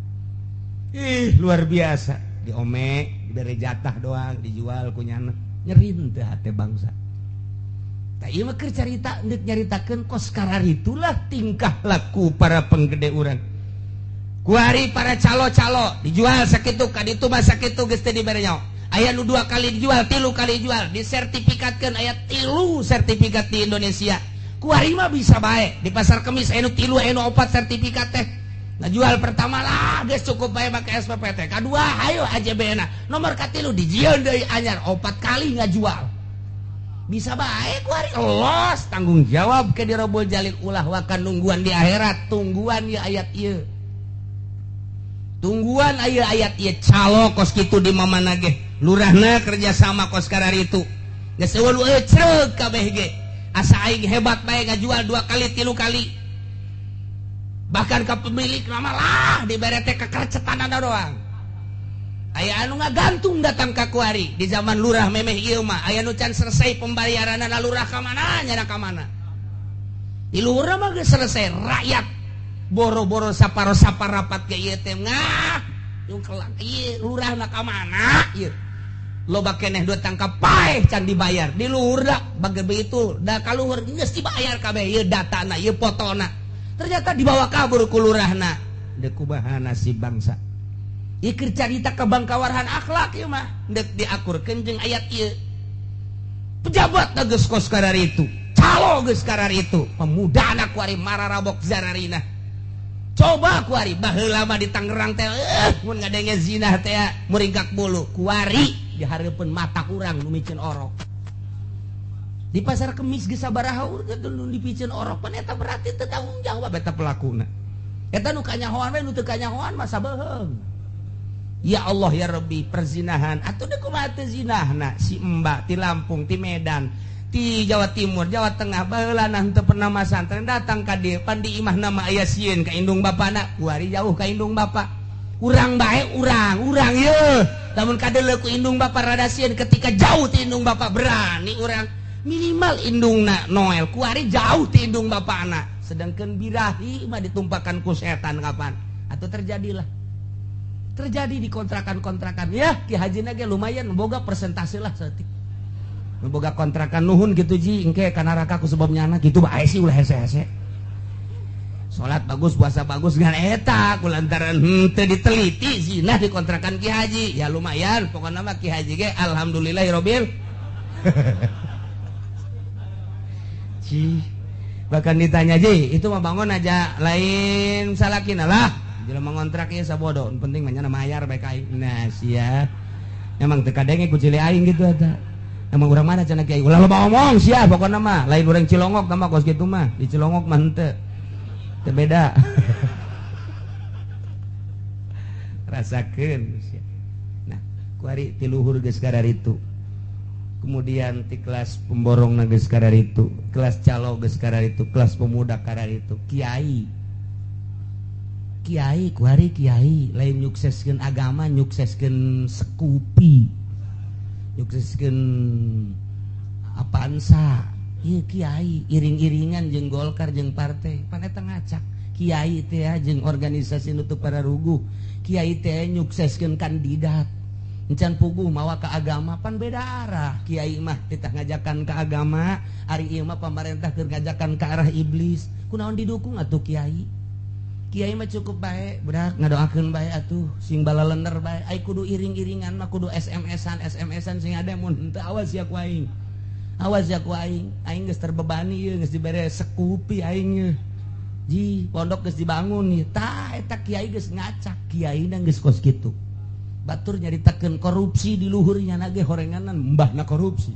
Ih luar biasa, diome dibere jatah doang dijual ku nyana. Nyeri teu hate bangsa. Tah ieu mah keur carita deuk nyaritakeun kos kararitulah tingkah laku para penggede urang. Kuari para calo-calo dijual sakitu ka ditu mah sakitu geus teu dibere nyaho. Aya nu 2 kali dijual, 3 kali dijual, disertifikatkeun aya 3 sertifikat di Indonesia. Kuari mah bisa bae di pasar Kemis aya nu 3 aya nu 4 sertifikat teh. Ngajual pertama lah geus cukup bae make SPPT. Kadua hayo AJB na. Nomor katilu dijieun deui anyar 4 kali ngajual. Bisa bae kuari los tanggung jawab ke dirobol jalil ulah wakan nungguan di akhirat, tungguan ya ayat ieu. Tungguan aya ayat ieu calo kos kitu di mamana ge. Lurahna kerja sama kos kararitu. Geus eueuh nu ecreug kabeh ge. Asa aing hebat bae ngajual 2 kali 3 kali. Bahkan ka pemilik lama lah dibere teh kekercetanana doang. Aya anu ngagantung datang ka kuari di zaman lurah memeh ieu mah aya nu can selesai pembayaranana lurah ka mana nyana ka mana. Di lurah mah geus selesai rakyat boro-boro saparo saparapat ge ieu teh ngah yung kelak ieu lurahna ka mana ieu. Loba keneh dua tangkap paeh can dibayar di luhur da bage begitu da ka luhur geus dibayar kabeh ieu datana ieu fotona. Ternyata dibawa kabur ku lurahna. Deuk kumaha nasib bangsa. Ieu keur carita kabangkawarhan akhlak ieu mah deuk diakurkeun jeung ayat ieu. Pejabat geus kos kararitu, calo geus kararitu, pemuda anak kuari mararabok zararina. Coba kuari baheula mah di Tangerang teh mun ngadenge zinah teh muringkak bulu kuari dihareupeun mata urang nu miceun orok. Di pasar Kemis geus sabaraha urang nu dipiceun orok pan eta berarti teu tanggung jawab eta pelakuna. Eta nu kanyahoan we nu teu kanyahoan mah sabeheung. Ya Allah ya Rabbi perzinahan atuh deuk kumaha teu zinahna si Mbak ti Lampung ti Medan ti Jawa Timur, Jawa Tengah baheula nah teu pernah masantren datang ka dieu pan di imahna mah aya sieun ka indung bapana kuari jauh ka indung bapa urang bae urang yeuh lamun kadeuleu ku indung bapa rada sieun ketika jauh ti indung bapa berani urang minimal indungna Noel kuari jauh ti indung bapana sedangkan birahi mah ditumpakan ku setan kapan atau terjadilah terjadi di kontrakan-kontrakan ya Ki Hajina ge lumayan boga persentase lah saeutik boga kontrakan nuhun gitu ji engke ka neraka ku sebab nyana gitu bae sih ulah hese-hese. Salat bagus, puasa bagus ngan eta kulantaran henteu diteliti zina dikontrakan Ki Haji. Ya lumayan pokona mah Ki Haji ge alhamdulillahirabbil. Ci bahkan ditanya ji itu mah bangun aja lain salakina lah. Jelema ngontrak ieu sabodo, penting mah nya mayar bae ka aing. Nah sia. Emang teu kadenge ku cili aing gitu eta. Emang urang mana cenah kiai? Ulah loba omong sia pokona mah, lain urang Cilongok mah kos kitu mah. Di Cilongok mah henteu. Teu beda. Rasakeun sia. Nah, kuari ti luhur geus kararitu. Kemudian ti kelas pemborong geus kararitu, kelas calo geus kararitu, kelas pemuda kararitu, kiai. Kiai kuari kiai lain nyukseskeun agama, nyukseskeun sekupi. Nyukseskeun apansa. Ieu kiai iring-iringan jeung Golkar jeung partai, pan eta ngacak. Kiai teh jeung organisasi nu teu pararuguh. Kiai teh nyukseskeun kandidat. Encan puguh mawa ka agama pan beda arah. Kiai mah titah ngajakan ka agama, ari ieu mah pamarentah keur ngajakan ka arah iblis. Kunaon didukung atuh kiai? Kiai mah cukup bae, budak ngadoakeun bae atuh, sing balalender bae. Ai kudu iring-iringan mah kudu SMS-an, SMS-an sing ada mun henteu awas ya ku aing. Awas ya ku aing, aing geus terbebani ieu geus dibere sekupi aing ye. Ji, pondok geus dibangun ieu. Tah eta kiai geus ngacak, kiaina geus kos kitu. Batur nyaritakeun korupsi di luhurnya nage horenganan mbahna korupsi.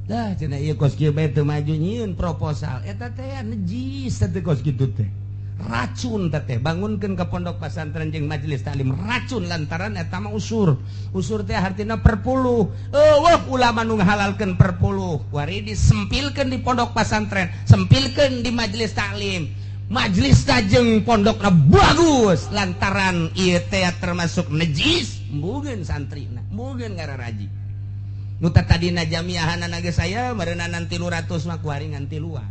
Dah cenah ieu kos kieu bae teu maju nyieun proposal. Eta teh najis teh kos kitu teh. Racun teh bangunkeun ka pondok pesantren jeung majelis taklim racun lantaran eta mah usur. Usur teh hartina perpuluh. Eueuh ulama nu ngahalalkeun perpuluh. Wari disempilkeun di pondok pesantren, sempilkeun di majelis taklim. Majelis jeung pondokna bagus lantaran ieu teh termasuk najis, mbugeun santrina, mbugeun ngararaji. Nu tadina jamiahanana ge saya meureunana 300 mah kuari ngan tiluan.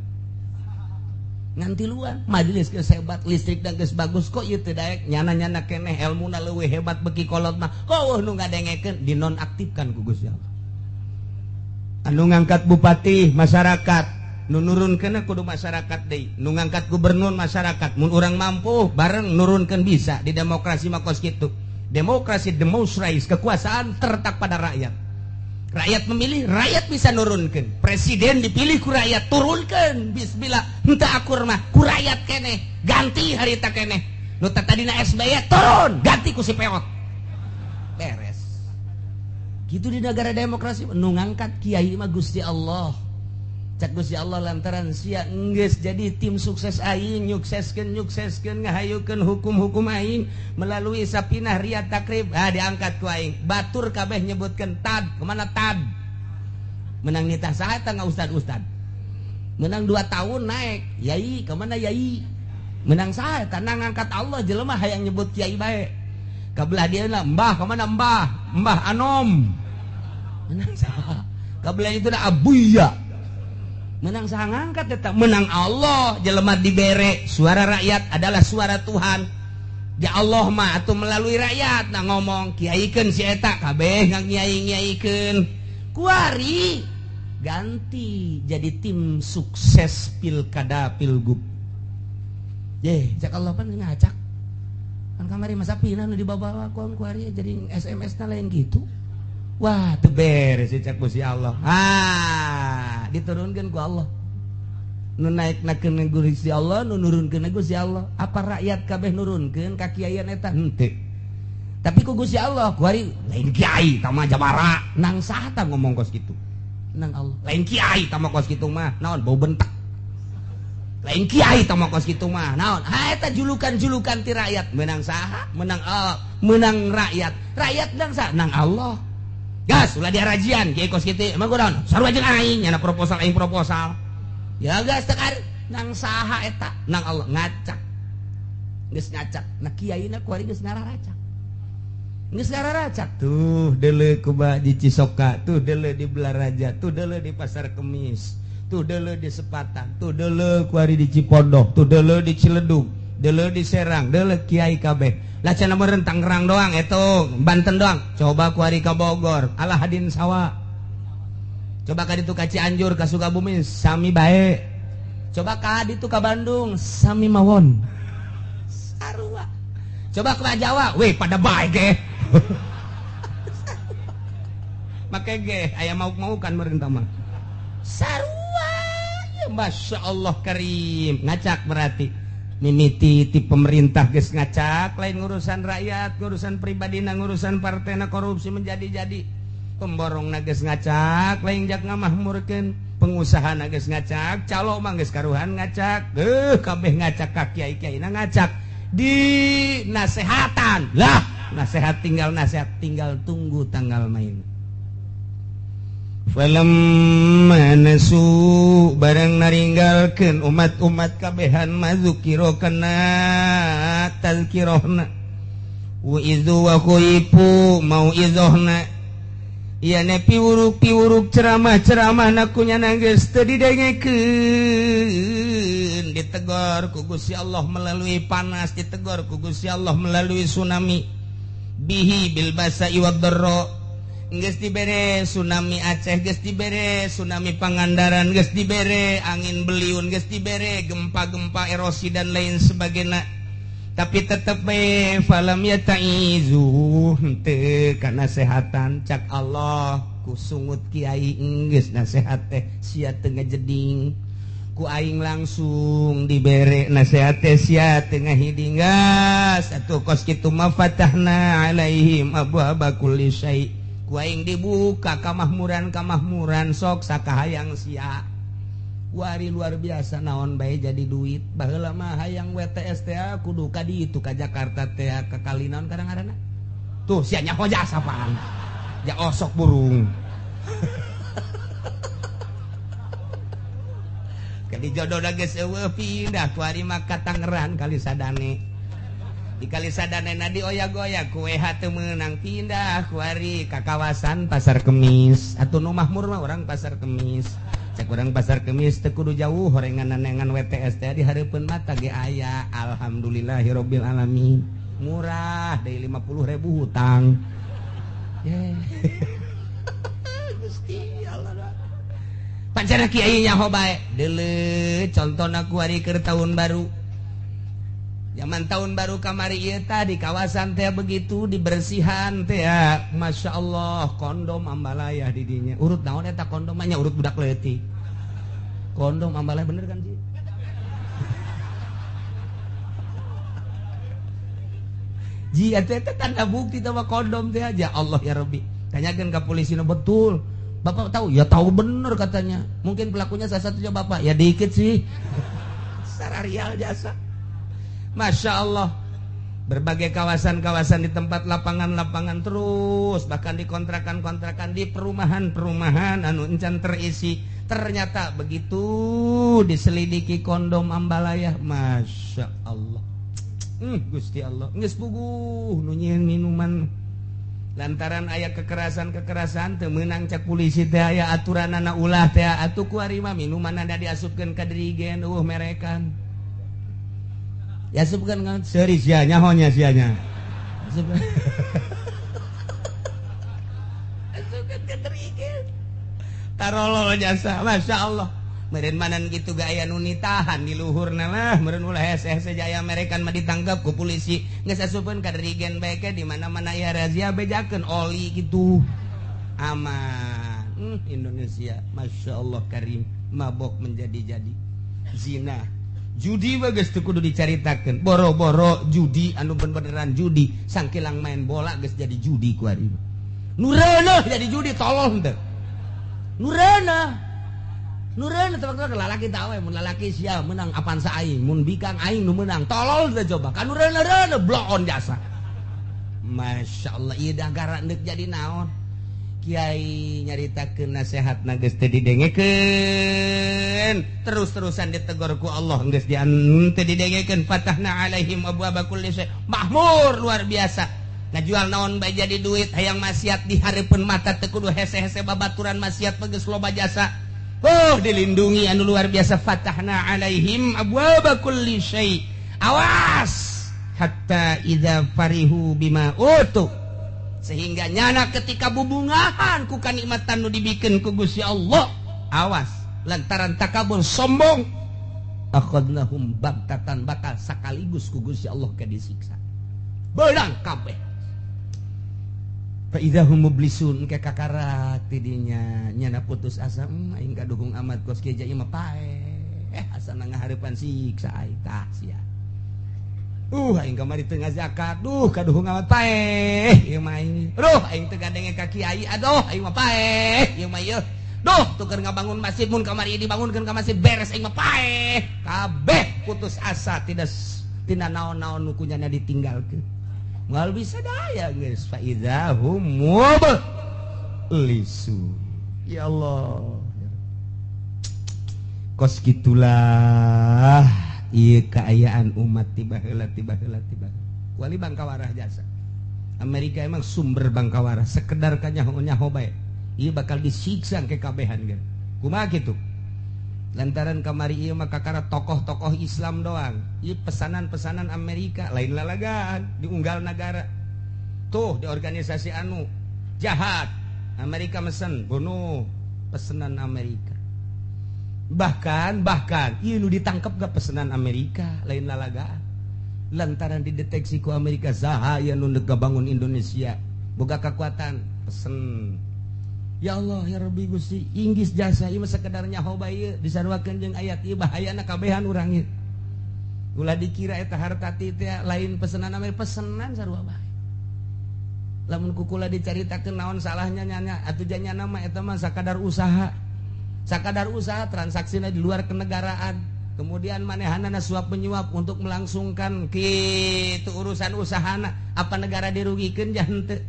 Ngan tiluan, majelis geus hebat, listrik dan geus bagus kok ieu teu daek nyana-nyana keneh elmuna leuwih hebat beki kolot mah. Kok eueuh nu ngadengekeun dinonaktifkan ku Gusti Allah. Anu ngangkat bupati masyarakat, nu nurunkeun kudu masyarakat deui, nu ngangkat gubernur masyarakat, mun urang mampu bareng nurunkeun bisa di demokrasi mah kos kitu. Demokrasi demonstrais, kekuasaan terletak pada rakyat. Rakyat memilih, rakyat bisa nurunkeun. Presiden dipilih ku rakyat, turunkeun. Bismillah, henteu akur mah ku rakyat keneh, ganti harita keneh. Nu tadina SBY turun, ganti ku si peot. Beres. Gitu di negara demokrasi nu ngangkat kiai mah Gusti Allah. Cak Gusti Allah lantaran sia enggeus jadi tim sukses aing, nyukseskeun nyukseskeun ngahayukeun hukum-hukum aing melalui Sapinah Riyad Takrib, ah diangkat ku aing. Batur kabeh nyebutkeun tad, kemana tad? Menang nitah saha eta ustad-ustad. Menang 2 tahun naik, yai kemana yai? Menang saha eta ngangkat Allah jelema hayang nyebut kiai bae. Kabelah dia lah mbah kemana mbah? Mbah Anom. Menang saha? Kabelah itu dah abuya. Menang saha ngangkat tetap menang Allah jelema dibere suara rakyat adalah suara Tuhan. Ya Allah mah atuh melalui rakyat nah ngomong kiaikeun si eta kabeh ngiai-ngiaikeun. Kuari ganti jadi tim sukses pilkada pilgub. Ye, cak Allah pan ngacak. Kan kamari masa pinah nu dibawa ku kuari jadi SMS na lain gitu. Wah, teu beres cak Gusti Allah. Ah, diturunkeun ku Allah. Nu naiknakeun Gusti Allah, nu nurunkeun Gusti Allah. Apa rakyat kabeh nurunkeun ka kiaian eta? Henteu. Tapi ku Gusti Allah, kuari lain kiai tah mah jabara. Nang saha tah ngomong kos kitu? Nang Allah. Lain kiai tah mah kos kitu mah, naon bau bentak. Lain kiai tah mah kos kitu mah, naon? Ha eta julukan-julukan ti rakyat. Menang saha? Menang Allah, menang rakyat. Rakyat nang saha? Nang Allah. Gas ulah diarajian kiai kos kitu emang kunaon sarua jeung aing nyana proposal aing proposal. Ya gas tekar nang saha eta nang Allah ngacak. Geus ngacak. Nah kiaina kuari geus ngararacak. Geus ngararacak tuh deuleu kuba di Cisoka, tuh deuleu di Belaraja, tuh deuleu di Pasar Kemis, tuh deuleu di Sepatan, tuh deuleu kuari di Cipondoh, tuh deuleu di Ciledug, deuleu di Serang, deuleu kiai kabeh. Lah cenah meureun Tangerang doang eta, Banten doang. Coba kuari ka Bogor, alah hadin sawa. Coba ka ditu ka Cianjur, ka Sukabumi sami bae. Coba ka ditu ka Bandung sami mawon. Sarua. Coba ke Jawa, weh pada bae ge. Make ge aya mauk-maukan merintah mah. Sarua. Ya Masya Allah karim. Ngacak berarti. Mimiti ti pemerintah geus ngacak lain ngurusan rakyat, ngurusan pribadina, ngurusan partena korupsi menjadi-jadi. Pemborong geus ngacak lain jak ngamahmurkeun. Pengusaha geus ngacak, calo mah geus karuhan ngacak, kabeh ngacak ka kiai-kiaina ngacak di nasehatan. Lah, nasehat tinggal tunggu tanggal main. Falamma nasu barang naringgalkeun umat-umat kabehan mazukiro kana tazkirahna wa izu wa khuifu mau'izohna. Iya ne piwuruk-piwuruk ceramah-ceramah nakunya nangis teu didengekeun, ditegor ku Gusti Allah melalui panas, ditegor ku Gusti Allah melalui tsunami. Bihi bil basa'i wad dharra. Geus dibere tsunami Aceh, geus dibere tsunami Pangandaran, geus dibere angin beliun, geus dibere gempa-gempa erosi dan lain sebagainya. Tapi tetep bae falam yataizu henteu kana sehatan cak Allah ku sungut kiai geus nasehat teh sia teu ngajeding ku aing langsung dibere nasehat teh sia teu ngahiding gas atuh kos kitu mah fatahna alaihim abwaaba kulli syai ku aing dibuka kamahmuran-kamahmuran sok sakahayang sia. Wari luar biasa naon bae jadi duit baheula mah hayang WTS teh kudu ka ditu ka Jakarta teh ka kali naon kadang-kadang tuh sia nyaho jasa apaan ja osok burung kadi jodoh geus eueuh pindah ku ari mah ka Tangerang kali sadane di kali sadane na dioyak-oyak ku WH teu meunang pindah ku ari ka kawasan Pasar Kemis atuh nu mahmur mah urang Pasar Kemis. Cek urang Pasar Kemis teu kudu jauh horengan-nengan WTS teh di hareupeun mata ge aya. Alhamdulillahirabbil alamin. Murah deui 50.000 hutang. Gusti Allah. Pancana kiai nyaho bae. Deuleu contona ku ari keur tahun baru. Zaman tahun baru kamari ieu tah di kawasan teh begitu dibersihan teh ya. Masya Allah kondom ambalayah di dinya. Urut naon eta kondom mah nya urut budak leutik. Kondom ambalayah bener kan sih? Ji eta teh tanda bukti teh kondom teh aja. Allah ya Rabbi. Tanyakeun ka polisi nu betul. Bapak tahu? Ya tahu bener katanya. Mungkin pelakunya salah satunya bapak. Ya dikit sih. Sararial jasa. Masya Allah, berbagai kawasan-kawasan di tempat lapangan-lapangan terus, bahkan di kontrakan-kontrakan, di perumahan-perumahan anu encan terisi. Ternyata begitu diselidiki kondom ambalayah, Masya Allah. Gusti Allah, geus puguh nu nyieun minuman. Lantaran aya kekerasan-kekerasan teu meunang cak polisi teh aya aturanana ulah teh atuh ku ari mah minumanana diasupkeun ka dirigen eueuh merekan. Ya bukan kan seri sia nyahonya sianya. Asupkeun ka dirigen. Tarolol jasa, Masya Allah. Meureun manan kitu ge aya nu nitahan di luhurna lah, meureun ulah hese-hese jaya merekan mah ditangkap ku polisi. Geus asupkeun ka dirigen bae ke di mana-mana aya razia bejakeun oli kitu. Aman. Indonesia, Masya Allah karim, mabok menjadi-jadi. Zina. Judi bagus tuh kudu dicaritakeun. Boro-boro judi anu beneran judi, sangkilang main bola geus jadi judi ku ari. Nu reuneuh jadi judi tolol henteu. Nu reuneuh. Nu reuneuh tebak-tebak lalaki tah we mun lalaki sia meunang apan sa aing, mun bikang aing nu meunang. Tolol teh coba. Ka nu reuneuh-reuneuh bloon jasa. Masya Allah ieu dagara deuk jadi naon. Kiai nyaritakeun nasehatna geus teu didengekeun, terus-terusan ditegor ku Allah geus teu didengekeun. Fatahna alaihim abwaaba kulli syai. Mahmur luar biasa. Ngajual naon bae jadi duit, hayang maksiat di hareupeun mata teu kudu hese-hese babaturan maksiat geus loba jasa. Oh, dilindungi anu luar biasa. Fatahna alaihim abwaaba kulli syai. Awas hatta idza farihu bima utu. Sehingga nyana ketika bubungahan ku kanikmatan nu dibikeun ku Gusti Allah, awas lantaran takabur sombong Akhadnahum bagtatan bakal sakaligus ku Gusti Allah ke disiksa. Beunang kabeh. Fa idzahum mublisun ke kakarak tidinya nyana putus asa aing kaduhung amat kos kieu ieu mah paeh asana ngahareupan siksa aing tah sia. Aing kamari teu ngazakat duh kaduhung amat paeh ieu mah aing. Duh aing teu gadenge ka kiai aduh aing mah paeh ieu mah ieu. Duh tuker ngabangun masjid mun kamari dibangunkeun ka masjid beres aing mah paeh. Kabeh putus asa tidak tina naon-naon nu kunyana ditinggalkeun. Moal bisa daya geus fa idzahum mublisun. Ya Allah. Kos gitulah ieu kaayaan umat tiba heula tiba heula tiba. Kuali bangkawarah jasa. Amerika emang sumber bangkawarah sekedar kanyaho-nyaho bae. Ieu bakal disiksa ke kabehan ge. Kumaha kitu? Lantaran kamari ieu mah kakara tokoh-tokoh Islam doang. Ieu pesanan-pesanan Amerika lain lalagaan diunggal negara. Tuh di organisasi anu jahat Amerika mesen bunuh pesanan Amerika. Bahkan ieu nu ditangkep gak pesanan Amerika lain lalagaan. Lantaran dideteksi ku Amerika saha aya nu deuk ngabangun Indonesia boga kekuatan pesen. Ya Allah ya Rabbi Gusti inggis jasa ieu mah sakedar nyaho bae ieu disaruakeun jeung ayat ieu bahayana kabehan urang ieu. Ulah dikira eta harta teh lain pesenan Amerika pesenan sarua bae. Lamun kukula dicaritakeun naon salahnya nyanya atuh janyana mah eta mah sakadar usaha. Sakadar usaha transaksina di luar kenegaraan. Kemudian manehanana suap menyuap untuk melangsungkan kitu urusan usahana apa negara dirugikeun jah henteu.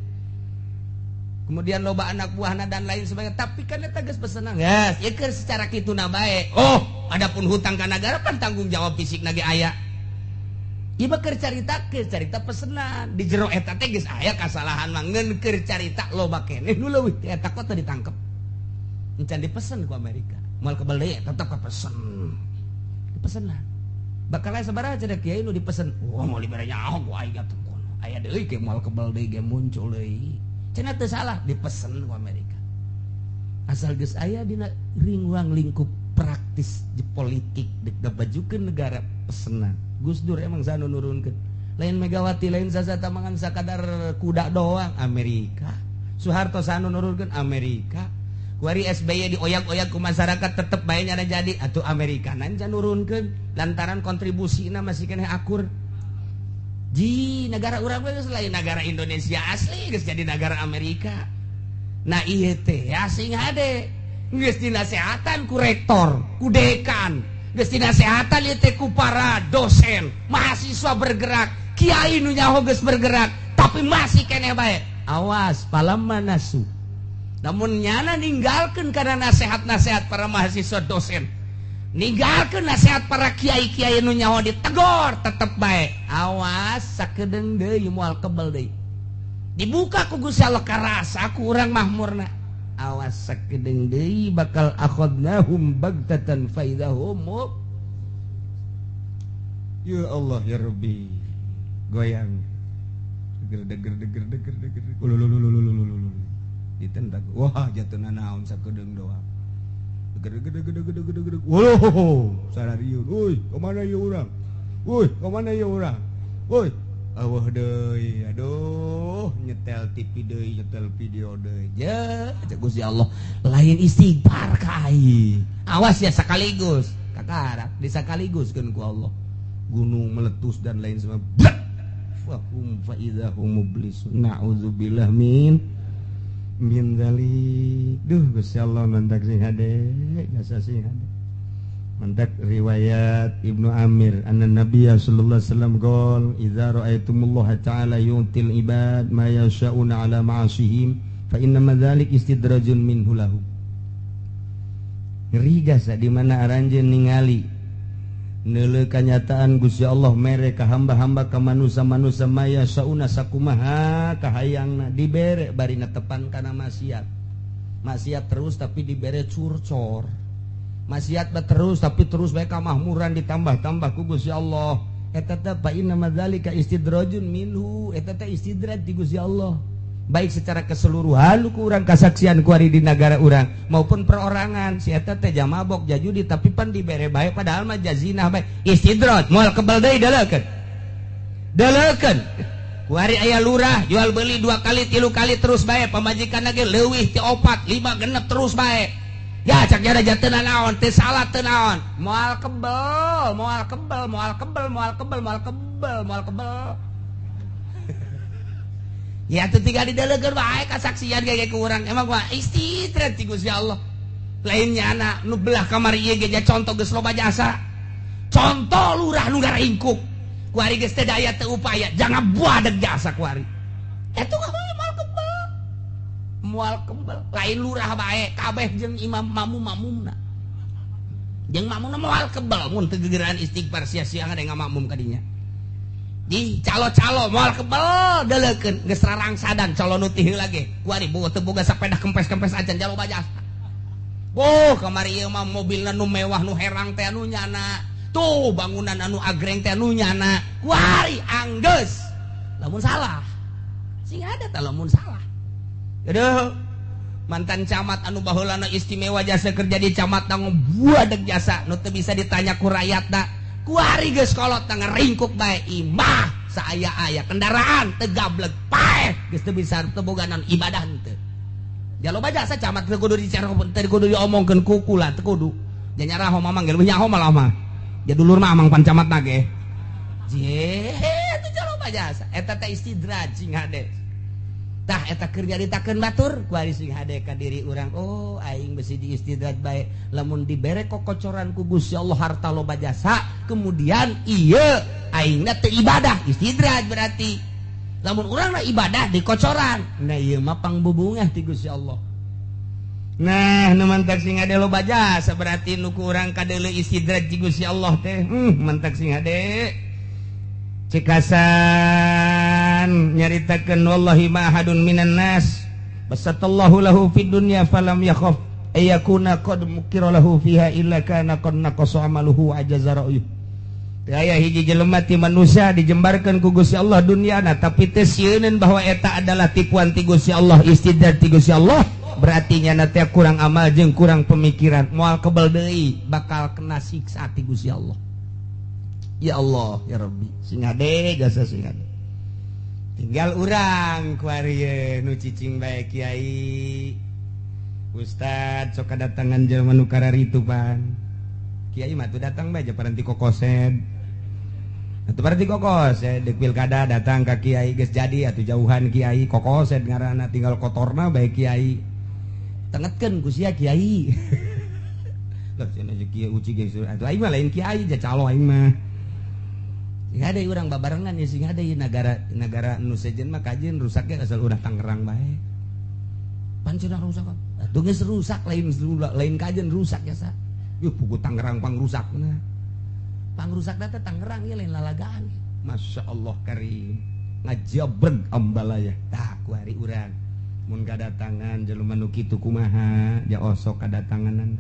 Kemudian loba anak buahna dan lain sebagainya tapi kan eta geus pesenan geus ieu keur secara kituna bae. Oh adapun hutang ka nagara pan tanggung jawab fisik nage aya. Ieu mah keur carita pesenan di jero eta teh geus aya kasalahan mah ngeun keur carita loba keneh nu leuwih ti eta kok teu ditangkep. Encan dipesen ku Amerika. Moal kebel deui tetep kapesen. Dipesenan. Bakal aya sabaraha cenah kiai nu dipesen. Wah moal dibere nyaho ku aing atuh kono. Aya deui ge moal kebel deui ge muncul deui. Cenah teu salah dipesen ku Amerika. Asal geus aya dina ringwang lingkup praktis di politik dek gabajukeun negara pesenan. Gus Dur emang sanu nurunkeun. Lain Megawati lain saza tamangan sakadar kuda doang Amerika. Soeharto sanu nurunkeun Amerika. Kuari SBY dioyak-oyak ku masyarakat tetep bae nyana jadi atuh Amerika nanca nurunkeun lantaran kontribusina masih keneh akur. Ji negara urang geus lain negara Indonesia asli geus jadi negara Amerika. Nah ieu teh asing hade geus dinasehatan ku rektor, ku dekan, geus dinasehatan ieu teh ku para dosen, mahasiswa bergerak, kiai nu nyaho geus bergerak, tapi masih keneh bae. Awas palamma nasu. Namun nyana ninggalkeun kana nasihat-nasihat para mahasiswa dosen. Ninggalkeun nasihat para kiai-kiai nu nyaho ditegor tetep bae. Awas sakedeung deui moal kebel deui. Dibuka ku Gusti Allah karasa ku urang mahmurna. Awas sakedeung deui bakal akhadnahum bagtatan faidahum. Ya Allah ya Rabbi. Goyang. Deger deger deger deger deger. Ulululululululul. Ditentak. Wah jatuhna naon sakedeung doang. Gede gede gede gede gede gede. Woloh, sarariun. Woi, kemana ieu urang? Woi, kemana ieu urang? Woi, awah deui. Aduh, nyetel TV deui, nyetel video deui. Je, cek Gusti Allah, lain istighfar ka aing. Awas ya sekaligus. Kakarak disakaliguskeun ku Allah. Gunung meletus dan lain sebagainya. Fahum fa idzahum mublisun. Na'udzubillah min dzalik. Duh Gusti Allah mantak sing hade, jasa sing hade. Mantak riwayat Ibnu Amir anna Nabiy sallallahu alaihi wasallam qol idza ra'aitumullaha ta'ala yu'til ibad ma yasha'una 'ala ma'asihim fa inna dzalik istidrajun minhu lahu. Ngeri jasa di mana aranjeun ningali neuleuh kanyataan Gusti Allah mere ka hamba-hamba ka manusa-manusa maya sauna sakumaha kahayangna dibere bari netepan kana maksiat. Maksiat terus tapi dibere curcor. Maksiat terus tapi terus bae kamahmuran ditambah-tambah ku Gusti Allah. Eta teh fa inna madzalika istidrajun minhu, eta teh istidraj ti Gusti Allah. Baik secara keseluruhan ku urang kasaksian kuari di negara urang maupun perorangan si eta teh mabok jajudi tapi pan dibere bae padahal mah jazinah bae istidraj moal kebel deui deleukeun deleukeun kuari aya lurah jual beli 2 kali 3 kali terus bae pamajikan lagi leuwih ti 4 5 genep terus bae ya cak jara teu naon teu salah teu naon moal kebel moal kebel moal kebel moal kebel moal kebel moal kebel. Ya tuh tinggal didelegeun bae kasaksian ge ku urang emang mah istidraj ti Gusti Allah. Lain nyana nu belah kamar ieu ge contoh geus loba jasa. Contoh lurah nu garingkuk. Kuari geus teu daya teu upaya, jangan buadeg jasa kuari. Eta moal kebel. Moal kebel, lain lurah bae kabeh jeung imam mamum-mamumna. Jeung mamumna moal kebel mun teu gegeran istighfar sia-sia ada ngamakmum ka dinya. Di calo-calo moal kebel deleukeun geus rarangsadan calo nu ti heula ge kuari teu boga sapeda kempes-kempes acan jalo bajasa. Boh kamari ieu mah mobilna nu mewah nu herang teh anu nyana. Tuh bangunan anu agreng teh anu nyana. Kuari anggeus. Lamun salah. Sing ada tah lamun salah. Aduh mantan camat anu baheulana istimewa jasa kerja di camat buadeg jasa nu teu bisa ditanya ku rakyatna. Kuari geus kolot ngaringkuk bae imah saaya-aya kendaraan teu gablek paeh geus teu bisa teu boga naon ibadah henteu. Ja loba jasa camat teu kudu dicara teu kudu diomongkeun ku kula teu kudu. Ja nyaraho mamang ge leuwih nyaho malah mah. Ja dulur mah amang pan camatna ge. Je atuh ja loba jasa eta teh istidraj sing hade. Tah eta keur nyaritakeun batur kuari sing hade ka diri urang oh aing besi diistidraj bae lamun dibere kokocoran ku Gusti Allah harta loba jasa kemudian ieu aingna teu ibadah istidraj berarti lamun urangna ibadah dikocoran nah ieu mah pangbubungah ti Gusti Allah. Nah nu mantak sing hade loba jasa berarti nu ku urang kadeuleu istidraj ti Gusti Allah teh mantak sing hade cekasan nyaritakeun wallahi ma ahadun minan nas basatallahu lahu fid dunya falam yakhaf ayakuna qad mukira lahu fiha illa kana qad naqasa amaluhu ajaza ra'yuh. Teu aya hiji jelema ti manusia dijembarkeun ku Gusti Allah dunyana tapi teu sieuneun bahwa eta adalah tipuan ti Gusti Allah istidraj ti Gusti Allah berarti nyana teh kurang amal jeung kurang pemikiran moal kebel deui bakal kena siksa ti Gusti Allah. Ya Allah ya Rabbi sing hade jasa sing hade tinggal urang kuari nu cicing bae kiai ustad sok kadatangan jelema nu kararitu pan kiai mah tuh datang bae paranti kokosed atuh paranti kokosed deuk pilkada datang ka kiai geus jadi atuh jauhan kiai kokosed ngaranna tinggal kotorna bae kiai tengetkeun ku sia kiai lah cenah kiai uci geus atuh aing mah lain kiai ja calo aing mah. Sing hade urang babarengan ya sing hade negara negara nu sejen mah kajeun rusaknya asal urang Tangerang bae. Pan cenah rusak. Atuh geus rusak lain lain kajeun rusak ya sa. Yuh buku Tangerang pangrusakna. Pangrusakna teh Tangerang ieu lain lalagaan. Masya Allah karim. Ngajabreg ambalaya. Tah ku hari urang mun kadatangan jelema nu kitu kumaha ja osok kadatanganan.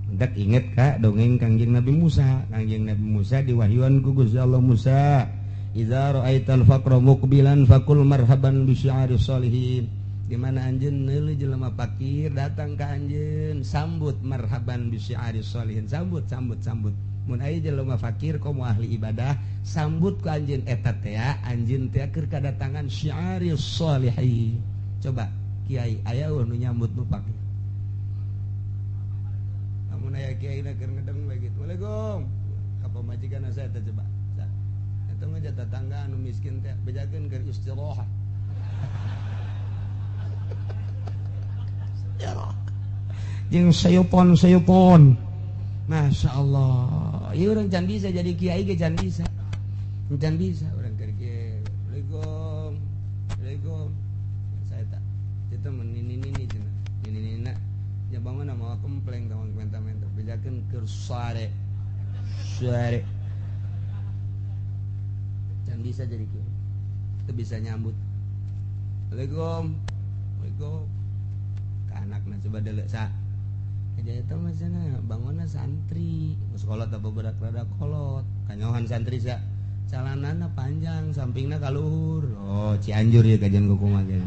Mendak inget ka dongeng Kangjeng Nabi Musa. Kangjeng Nabi Musa diwahyuan ku Gusti Allah Musa, idza ra'aital faqra muqbilan faqul marhaban bi syi'ari sholihin. Di mana anjeun neuleuh jelema fakir datang ka anjeun, sambut marhaban bi syi'ari sholihin, sambut sambut sambut. Mun aya jelema fakir komo ahli ibadah, sambut ku anjeun eta teh anjeun teh keur kadatangan syi'ari sholihin. Coba kiai aya nu nyambut nu fakir. Mun aya kiai na keur ngedeng bae kitu. Waalaikum. Ka pamajikan saya teh coba. Eta mah tetangga anu miskin teh bejakeun keur istirahat. Istirahat. Jeung sayupon-sayupon. Masya Allah. Ieu urang can bisa jadi kiai ge can bisa. Can bisa urang keur kieu. Waalaikum. Waalaikum. Saya tak. Itu mah nini-nini cenah. Nini-nini ya bangun mawa kempleng tawang menta-menta bejakeun keur sare. Sare. Can bisa jadi kiai. Teu bisa nyambut. Waalaikum. Waalaikum. Ka anakna coba deuleu sa. Aja eta mah cenah bangunna santri. Geus kolot apa berak rada kolot. Kanyohan santri sa. Calanana panjang, sampingna ka luhur. Oh, Cianjur ya kajian kumaha ge.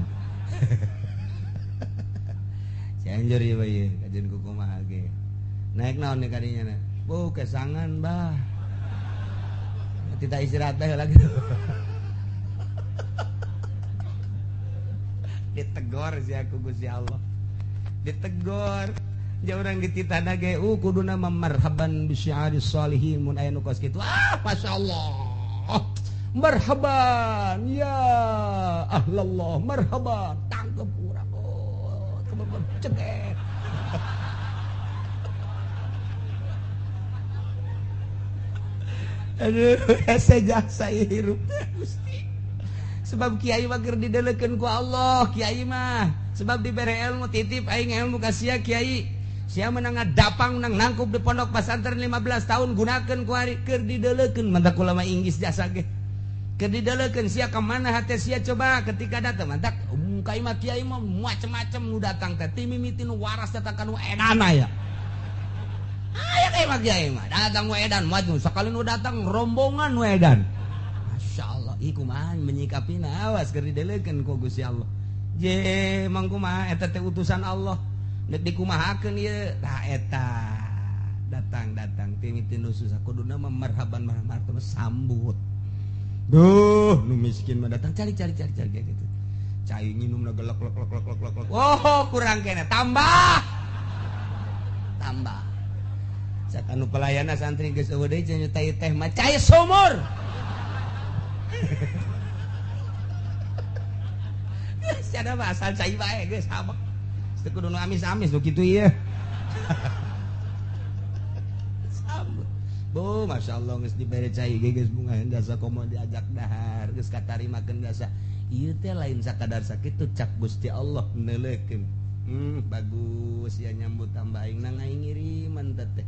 Cianjur ieu ieu kajian ku kumaha ge. Naik naon nih kadinya na? Bu, kesangan bah. Tidak istirahat bae lagi. Ditegor si aku Gusti Allah. Ditegor. Ja urang dititah ge kuduna marhaban bi syi'aris sholihin mun aya nu kos kitu. Ah, masyaallah. Marhaban ya ahlallah, marhaban. Tangkep urang. Oh, cekek. Aduh, hese jasa hirup teh Gusti. Sebab kiai mah keur didelekeun ku Allah, kiai mah. Sebab dibere ilmu titip aing ilmu ka sia kiai. Sia menang ngadapang menang nangkup di pondok pesantren 15 tahun gunakeun ku ari keur didelekeun mantak ulama Inggris jasa ge. Keur didelekeun sia ka mana hate sia coba ketika datang mantak kai mah kiai mah macem-macem nu datang teh ti mimiti nu waras datang ka nu edana ya. Aya kayak mah kiai mah datang nu edan maju sakali nu datang rombongan nu edan. Masya Allah, ih kumaha menyikapina awas keur didelekeun ku Gusti Allah. Je mang kumaha eta teh utusan Allah. Nek dikumahakeun ieu tah eta datang-datang ti mimiti nu susah kuduna mah marhaban marhaban sambut. Duh, nu miskin mah datang cari cari cari cari gitu. Cai nginumna gelek lek lek lek lek lek. Oh, kurang kene tambah. Tambah. Cak anu pelayana santri geus eueuh deui cenah teh teh mah cai sumur. Geus ada mah asal cai bae geus habek. Teu kudu nu amis-amis nu kitu ieu. Sambut. Bu, masyaallah geus dibere cai ge geus bunga jasa komo diajak dahar geus katarimakeun jasa. Ieu teh lain sakadar sakitu cak Gusti Allah neuleukeun. Bagus ya nyambut tambah aing nang aing ngiriman teh.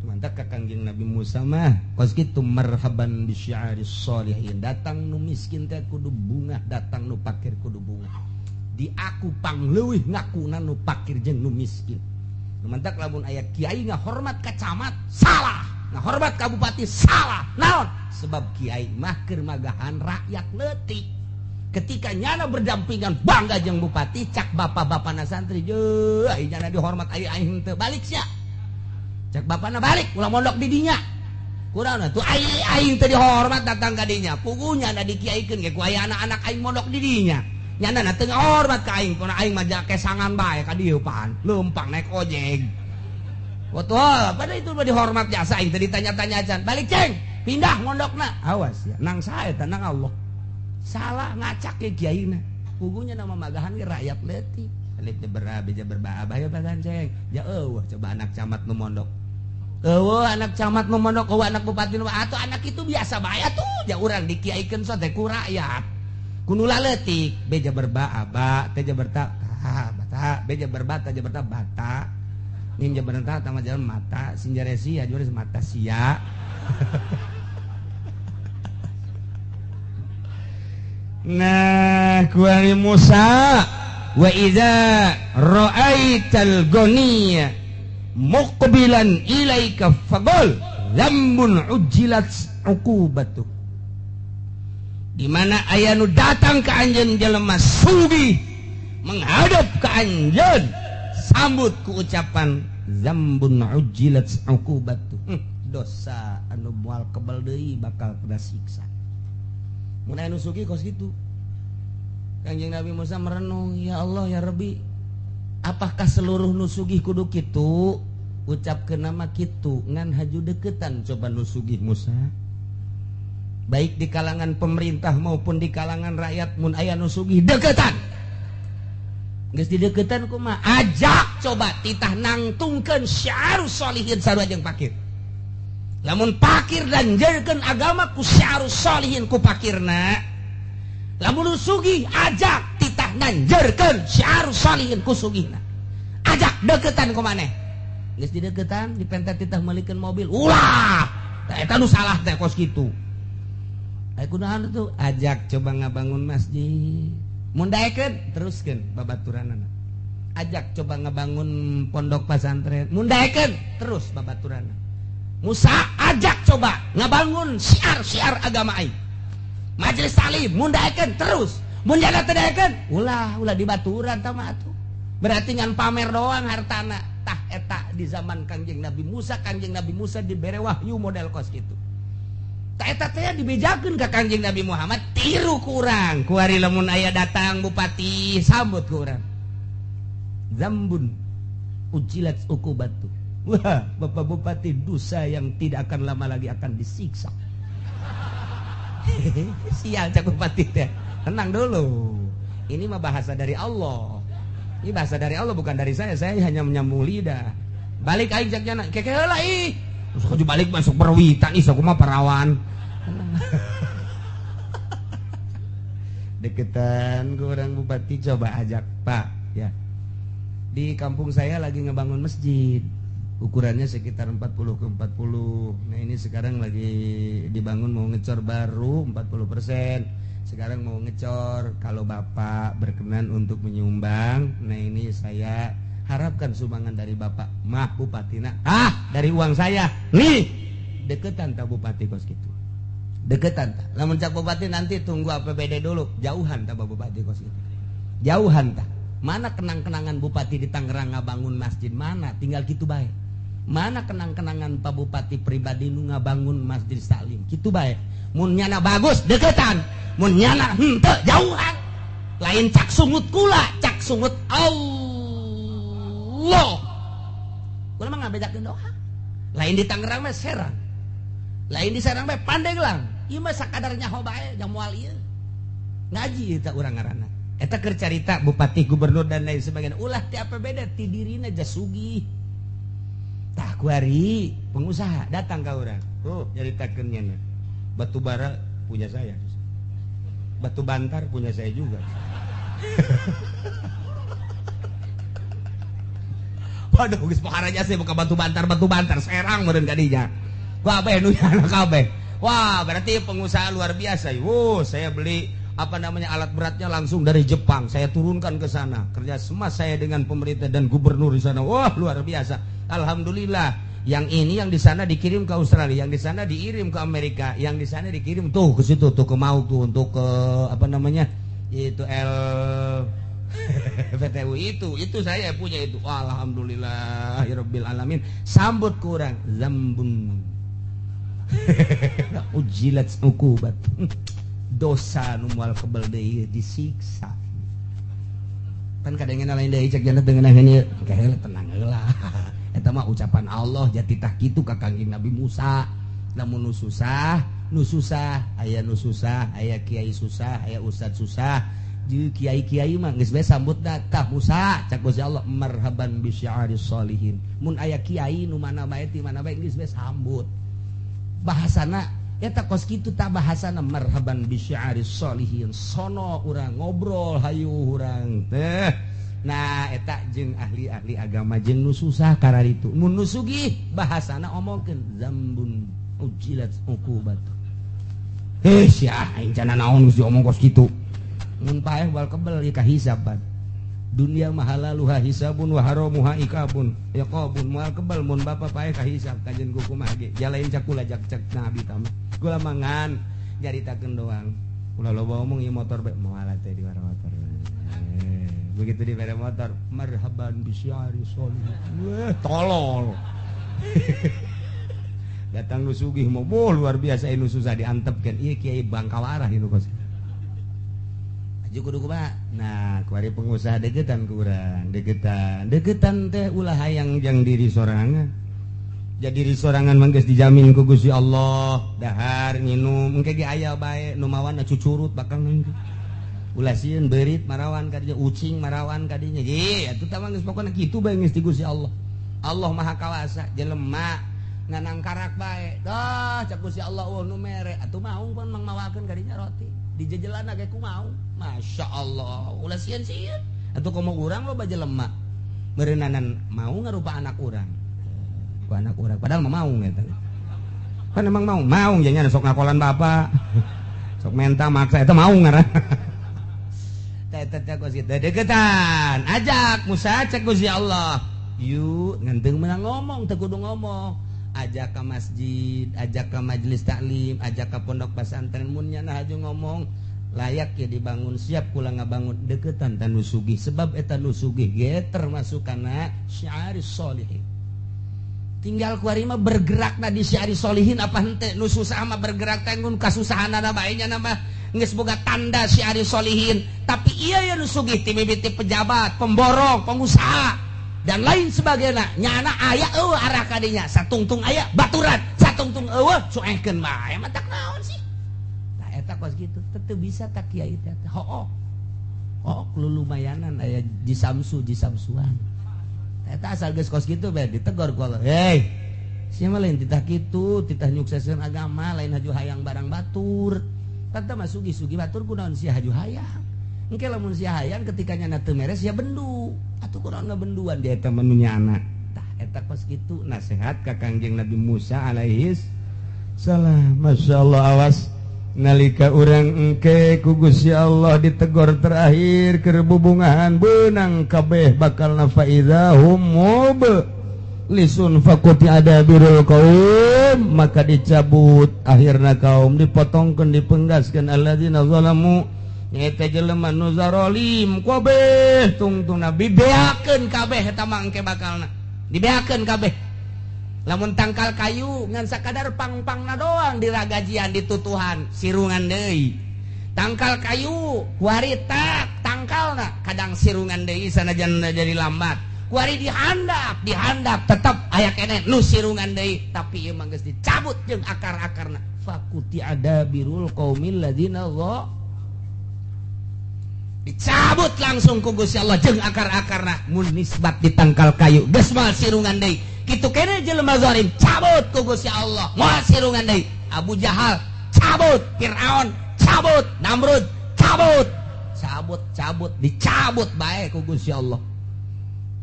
Mantap ka Kangjeng Nabi Musa mah kos kitu marhaban bi syi'aris sholihin. Datang nu miskin teh kudu bungah, datang nu pakir kudu bungah. Di aku pangleuwih ngakuna nu pakir jeung nu miskin. Mantap lamun aya kiai ngahormat ka camat salah, ngahormat ka bupati salah. Naon? Sebab kiai mah keur magahan rakyat leutik. Ketika nyana berdampingan bangga jeung bupati cak bapak-bapana santri jeuh ai nyana dihormat ai aing teu balik sia. Cak bapana balik ulah mondok di dinya. Kurang tuh ai aing teu dihormat datang ka dinya. Pugunya da dikiaikeun ge ku aya anak-anak aing mondok di dinya. Nyana na teu ngahormat ka aing, pona aing mah kesangan bae ka dieu pan. Leumpang naik ojek. Betul, pada itu mah dihormat jasa aing teu ditanya-tanya acan. Balik ceng, pindah mondokna. Awas ya, nang sae teh nang Allah. Salah ngacak ke kiaina. Pugunya nama magahan ge rakyat leutik. Alif berabe ja berbaa ya badan ceng. Ya eueuh coba anak camat nu mondok. Eueuh anak camat nu mondok, eueuh anak bupati nu atuh anak itu biasa bae atuh. Ja urang dikiaikeun so teh ku rakyat. Kudu leutik, be ja berbaa ba, teh ja berta, bata, be ja berbata ja berta bata. Mim ja berta tama jalan mata, sin ja resi ya juara mata sia. Nah, kuari Musa wa idza ra'aital ghaniya muqbilan ilaika faqul dzambun ujjilat uqubatu. Di mana aya nu datang ka anjeun jelema sugih menghadap ka anjeun sambut ku ucapan dzambun ujjilat uqubatu. Dosa anu moal kebal deui bakal kena siksa. Mun aya nu sugih kos kitu. Kangjeng Nabi Musa merenung, ya Allah ya Rabbi, apakah seluruh nu sugih kudu kitu? Ucapkeun nama kitu ngan haju deketan coba nu sugih Musa. Baik di kalangan pemerintah maupun di kalangan rakyat mun aya nu sugih deketan. Geus dideketan kumaha? Ajak coba titah nangtungkeun syiarus sholihin sarua jeung pakir. Lamun pakir dan jerkeun agama ku syiarus sholihin ku pakirna. Lamun nu sugih ajak titah nanjerkeun syiarus sholihin ku sugihna. Ajak deketan ku maneh. Geus dideketan dipenta titah meulikeun mobil. Ulah. Tah eta nu salah teh kos kitu. Ai kunaon tuh ajak coba ngabangun masjid. Mun daekeun teruskeun babaturanana. Ajak coba ngabangun pondok pesantren. Mun daekeun terus babaturanana. Musa ajak coba ngabangun syiar-syiar agama aing. Majelis taklim mun daekeun terus. Mun jana teu daekeun, ulah ulah dibaturan tah mah atuh. Berarti ngan pamer doang hartana. Tah eta di zaman Kangjeng Nabi Musa, Kangjeng Nabi Musa dibere wahyu model kos kitu. Tah eta teh dibejakeun ka Kangjeng Nabi Muhammad, tiru ku urang. Kuari lamun aya datang bupati, sambut ku urang. Zambun ujilat ukubatu. Wah, Bapak Bupati, dosa yang tidak akan lama lagi akan disiksa. Sial cak bupati teh. Tenang dulu. Ini mah bahasa dari Allah. Ini bahasa dari Allah bukan dari saya. Saya hanya menyambung lidah. Balik aing cak jana. Keke heula ih. Terus kudu balik masuk perwitan ih sok mah parawan. Deketan ku urang bupati coba ajak, Pak, ya. Di kampung saya lagi ngebangun masjid. Ukurannya sekitar 40 ke 40. Nah ini sekarang lagi dibangun mau ngecor baru 40%. Sekarang mau ngecor. Kalau Bapak berkenan untuk menyumbang, nah ini saya harapkan sumbangan dari Bapak. Mah Bupatina. Ah, dari uang saya. Nih, deketan tak Bupati kos gitu. Deketan tak. Lamun cak Bupati nanti tunggu APBD dulu. Jauhan tak Bupati kos gitu. Jauhan tak. Mana kenang-kenangan Bupati di Tangerang ngabangun masjid mana? Tinggal gitu bae. Mana kenang-kenangan Pak Bupati pribadi nu ngabangun Masjid Salim? Kitu bae. Mun nyana bagus deketan, mun nyana henteu jauhan. Lain cak sungut kula, cak sungut Allah. Kula mah ngabedakeun doa. Lain di Tangerang mah Serang. Lain di Serang mah Pandeglang. Ieu mah sakadar nyaho bae jang moal ieu. Ngaji eta urang ngaranna. Eta keur carita bupati, gubernur dan lain sebagainya. Ulah ti APBD ti dirina jasugih. Tah kuari pengusaha datang ka urang. Tuh nyaritakeun nya. Batu bara punya saya. Batu bantar punya saya juga. Waduh geus pohara jase buka batu bantar Serang meureun ka dinya. Kabeh nu nyana kabeh. Wah, berarti pengusaha luar biasa. Wuh, saya beli apa namanya alat beratnya langsung dari Jepang. Saya turunkan ke sana. Kerja sama saya dengan pemerintah dan gubernur di sana. Wah, luar biasa. Alhamdulillah. Yang ini yang di sana dikirim ke Australia, yang di sana dikirim ke Amerika, yang di sana dikirim tuh ke situ tuh ke Mauk tuh untuk ke apa namanya? Itu L PTU itu saya punya itu. Alhamdulillah ya rabbil alamin. Sambut kurang zambun. Ujilat ukubat. Dosa nu moal kebel deui disiksa. Pan kadangena lain deui cek jana teu ngeunaheun ieu. Kaheula tenang heula. Eta mah ucapan Allah jati tah kitu ka Kangjeng Nabi Musa. Lamun nu susah, nu susah, aya nu susah, aya kiai susah, aya ustad susah. Jeung kiai-kiai mah geus bae sambut tah Musa cak Gusti Allah marhaban bi syi'aris sholihin. Mun aya kiai nu mana bae ti mana bae geus bae sambut. Bahasana eta kos kitu tah bahasana marhaban bi syi'aris sholihin. Sono urang ngobrol hayu urang teh. Nah eta jeung ahli-ahli agama jeung nu susah kararitu. Mun nu sugih bahasana omongkeun zambun ujilat uqubat. Heh sia aing cenah naon geus diomong kos kitu. Mun paeh bal kebel ieu kahisab ban. Dunia mah halaluha hisabun wa haramuha iqabun. Iqabun moal kebel mun bapa paeh kahisab kajen ku kumaha ge. Jalain cakula jak cek nabi tah. Kula mangan nyaritakeun doang. Ulah loba omong ieu motor bae moal teh di motor. Begitu di bere motor marhaban bisyari sholih. Wah, tolol. Datang nu sugih mau luar biasa nu susah diantepkeun. Ieu kiai bangkawarah ieu kos. Aju kudu kumaha? Nah, kuari pengusaha deketan ku urang, deketan. Deketan teh ulah hayang jang diri sorangan. Jadi diri sorangan mah geus dijamin ku Gusti Allah, dahar nginum engke ge aya bae nu mawana cucurut bakal engke. Ulah sieun beurit marawan kadinya, ucing marawan kadinya. Ye, atuh tah mah geus pokona kitu bae geus di Gusti Allah. Allah Maha Kawasa, jelema nganang karak bae. Dah cak Gusti Allah eueuh nu mere, atuh maung pan mang mawakeun kadinya roti. Dijejelana ge ku maung. Masya Allah, ulah sieun-sieun. Atuh komo urang loba jelema. Meureunnanan mau ngarupa anak urang. Ku anak urang padahal mah maung eta. Kan emang maung, maung jadinya sok ngakolan bapak. Sok menta maksa eta maung ngaran. Deketan ajak Musa cek Gusti Allah. Yuk ngenteng menang ngomong teu kudu ngomong. Ajak ke masjid, ajak ke majelis taklim, ajak ke pondok pesantren mun nyana haju ngomong Layak ya dibangun siap kula ngabangun deketan ta nu sugih sebab eta nu sugih ge termasuk kana syiaris sholihin. Tinggal kuari mah bergerakna di syiaris sholihin apa henteu nu susah mah bergerak teh ngun kasusahanana bae nya mah geus boga tanda syiaris sholihin. Tapi iya ya nu sugih ti mimiti pejabat, pemborong, pengusaha dan lain sebagainya. Nyana aya eueuh arah ka dinya, satungtung aya baturan, satungtung eueuh cuehkeun bae mah tak naon sih. Eta kos gitu tetep bisa tak kiai teh hook hook lu lumayanan aya jisamsu jisamsuan eta asal geus kos kitu bae ditegor ku Allah. Hei sia mah lain titah kitu titah nyukseskeun agama lain haju hayang barang batur tata mah sugi-sugi batur kunaon sia haju hayang engke lamun sia hayang ketika nyana teu meres sia bendu atuh kunaon ngabenduan dia eta mah nu nyana tah eta kos kitu nasihat ka Kangjeng Nabi Musa alaihis salam. Masyaallah awas nalika urang engke ku Gusti Allah ditegor terakhir keur bubungahan beunang kabeh bakal faidahum mub lisun faquti adabirul qaum maka dicabut akhirna kaum dipotongkeun dipenggaskeun alladzina zalamu nyaeta jelema nu zarolim kabeh tungtungna dibeakeun kabeh eta mah engke bakalna dibeakeun kabeh. Lamun tangkal kayu ngan sakadar pang-pangna doang diragajian ditutuhan sirungan deui. Tangkal kayu kuari tak tangkalna kadang sirungan deui sanajan jadi lambat. Kuari dihandap, dihandap tetep aya keneh nu sirungan deui tapi ieu mah geus dicabut jeung akar-akarna. Fakuti adabirul qaumil ladzina dha dicabut langsung ku Gusti Allah jeung akar-akarna mun nisbat di tangkal kayu geus moal sirungan deui. Kitu kene jelema zalim cabut ku Gusti Allah moal sirungan deui. Abu Jahal cabut, Fir'aun cabut, Namrud cabut, cabut cabut dicabut bae ku Gusti Allah.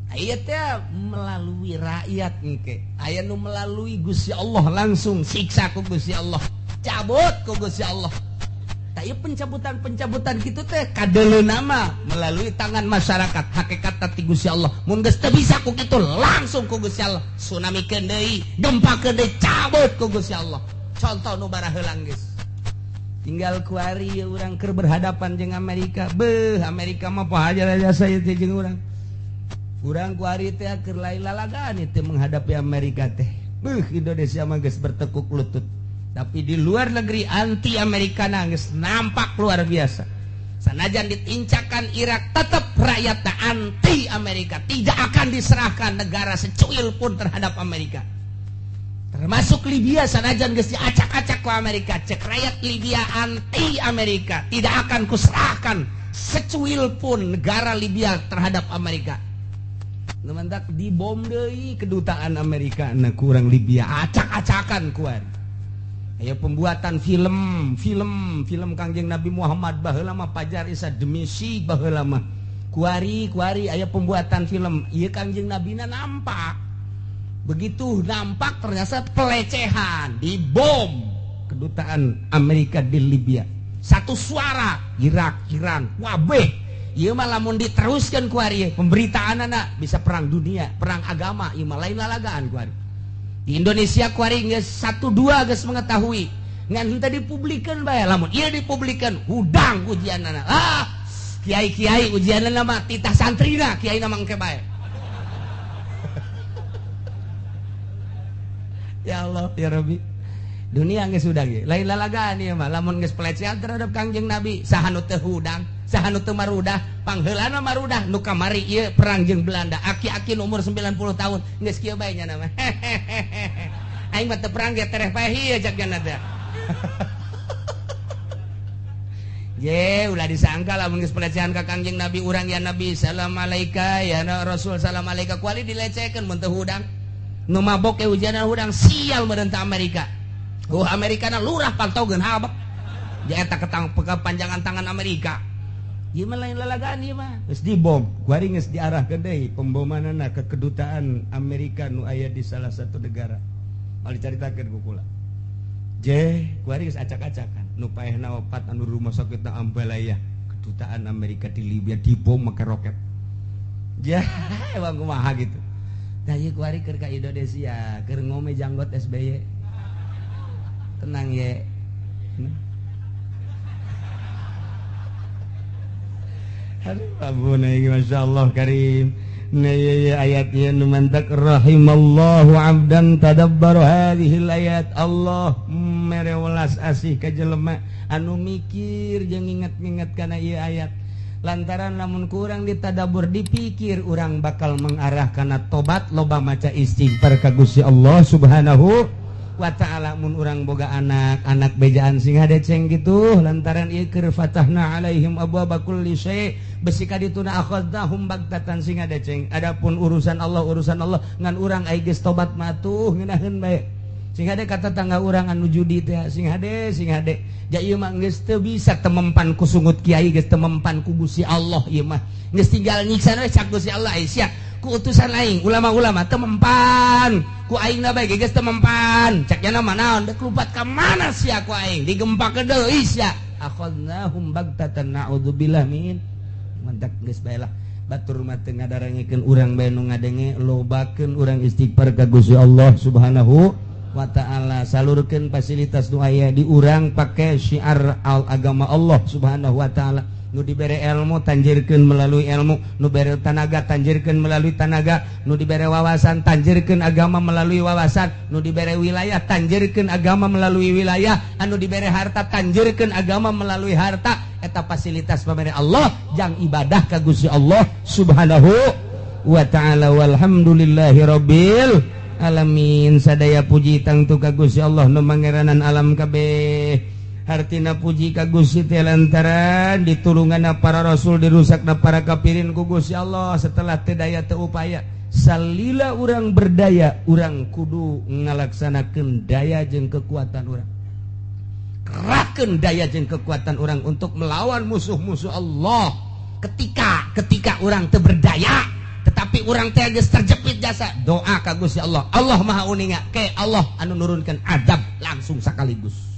Aya teh melalui rakyat engke aya nu melalui Gusti Allah langsung siksa ku Gusti Allah, cabut ku Gusti Allah. Tah ieu pencabutan-pencabutan kitu teh kadeleuna mah melalui tangan masyarakat hakikat ti Gusti Allah. Mun geus teu bisa ku kitu langsung ku Gusti Allah tsunamikeun deui, gempakeun deui, cabut ku Gusti Allah. Contoh nu baraheulang geus. Tinggal kuari urang keur berhadapan jeung Amerika. Beuh, Amerika mah poho jasa ieu teh jeung urang. Urang kuari teh keur lain lalagaan teh menghadapi Amerika teh. Beuh, Indonesia mah geus bertekuk lutut. Tapi di luar negeri anti Amerika geus nampak luar biasa. Sanajan ditincakan Irak tetap rakyat anti Amerika, tidak akan diserahkan negara secuil pun terhadap Amerika. Termasuk Libya sanajan geus diacak-acak ku Amerika, cek rakyat Libya anti Amerika, tidak akan kuserahkan secuil pun negara Libya terhadap Amerika. Nu mantak dibom deui kedutaan Amerika na kurang Libya acak-acakan kuari. Aya pembuatan film, film, film Kangjeng Nabi Muhammad baheula mah Pajar Isa demisi baheula mah. Kuari, kuari aya pembuatan film, ieu Kangjeng Nabina nampak. Begitu nampak ternyata pelecehan, dibom kedutaan Amerika di Libya. Satu suara Irak, Iran, wabeh. Ieu mah lamun diteruskeun kuari pemberitaanana bisa perang dunia, perang agama, ieu mah lain lalagaan kuari. Di Indonesia kuari geus 1-2 geus mengetahui ngan henteu dipublikeun bae lamun ieu dipublikeun hudang ujianana. Ah, kiai-kiai ujianana mah titah santrina kiai na mah engke bae. Ya Allah ya Rabbi. Dunia geus hudang ieu. Lain lalagaan ieu mah lamun geus pelecehan terhadap Kangjeng Nabi saha nu teu hudang, saha nu teu marudah, pangheulana marudah nu kamari ieu perang jeung Belanda. Aki-aki nu umur 90 tahun geus kieu bae nya mah. Aing mah teu perang ge tereh paeh ieu cak nya teh. Ye ulah disangka lamun geus pelecehan ka Kangjeng Nabi urang ya Nabi salam alaika ya Rasul salam alaika kuali dilecehkeun mun teu hudang. Nu mabok ge hujanan hudang sial meureun ta Amerika. Oh Amerika na lurah pantogeun habek. Dia eta ketang kepanjangan tangan Amerika. Ieu mah lain lalagaan ieu mah. Geus dibom, kuari geus diarahkeun deui pembomanana ke kedutaan Amerika nu aya di salah satu negara. Moal dicaritakeun ku kula. Je, kuari geus acak-acakan. Nu paehna opat anu rumah sakit na Ambalaya, kedutaan Amerika di Libya dibom make roket. Ya, emang kumaha gitu. Tah ieu kuari keur ka Indonesia, keur ngome janggot SBY. Tenang ye. Aduh abuna ieu masyaallah karim. Nah ayat ieu nu mantak rahimallahu abdan tadabbara hadhil ayat. Allah mere welas asih ka jelema anu mikir jeung nginget-nginget kana ieu ayat. Lantaran lamun kurang ditadabur dipikir urang bakal mengarah kana tobat loba maca istighfar ka Gusti Allah Subhanahu wa ta'ala. Mun urang boga anak, anak bejaan sing hadeceng gitu lantaran ieu keur fatahna alaihim abwaaba kulli syai' besi ka dituna akhadnahum bagtatan sing hadeceng. Adapun urusan Allah urusan Allah ngan urang ai geus tobat mah tuh ngeunaheun bae. Sing hade ka tetangga urang anu judi teh sing hade sing hade. Ja ieu mah geus teu bisa temempan ku sungut kiai geus temempan ku Gusti Allah ieu mah. Geus tinggal nyiksa we cak Gusti Allah ai sia. Ku utusan aing ulama-ulama temempan ku aing na bae geus temempan cak nya mah naon deuk lupat ka mana sia ku aing digempakeun deui sia. Akhadnahum bagtatan na'udzubillah min. Mantak geus bae lah batur mah teu ngadarangekeun urang bae nu ngadenge lobakeun urang istighfar ka Gusti Allah Subhanahu wa ta'ala. Salurkeun fasilitas nu aya di urang pake syiar al agama Allah Subhanahu wa ta'ala. Nu dibere ilmu tanjirkeun melalui ilmu, nu bere tanaga tanjirkeun melalui tanaga, nu dibere wawasan tanjirkeun agama melalui wawasan, nu dibere wilayah tanjirkeun agama melalui wilayah, anu dibere harta tanjirkeun agama melalui harta. Eta fasilitas pamere Allah jang ibadah ka Gusti Allah Subhanahu wa ta'ala. Walhamdulillahi rabbil alamin. Sadaya puji tangtu ka Gusti Allah nu mangeranan alam kabeh. Hartina puji ka Gusti teh lantaran ditulunganna para rasul dirusakna para kafirin ku Gusti Allah setelah teu daya teu upaya. Salila urang berdaya urang kudu ngalaksanakeun daya jeung kekuatan urang. Kerahkeun daya jeung kekuatan urang untuk melawan musuh-musuh Allah. Ketika urang teu berdaya tetapi urang teh geus terjepit jasa doa ka Gusti Allah. Allah Maha Uninga ke Allah anu nurunkeun azab langsung sekaligus.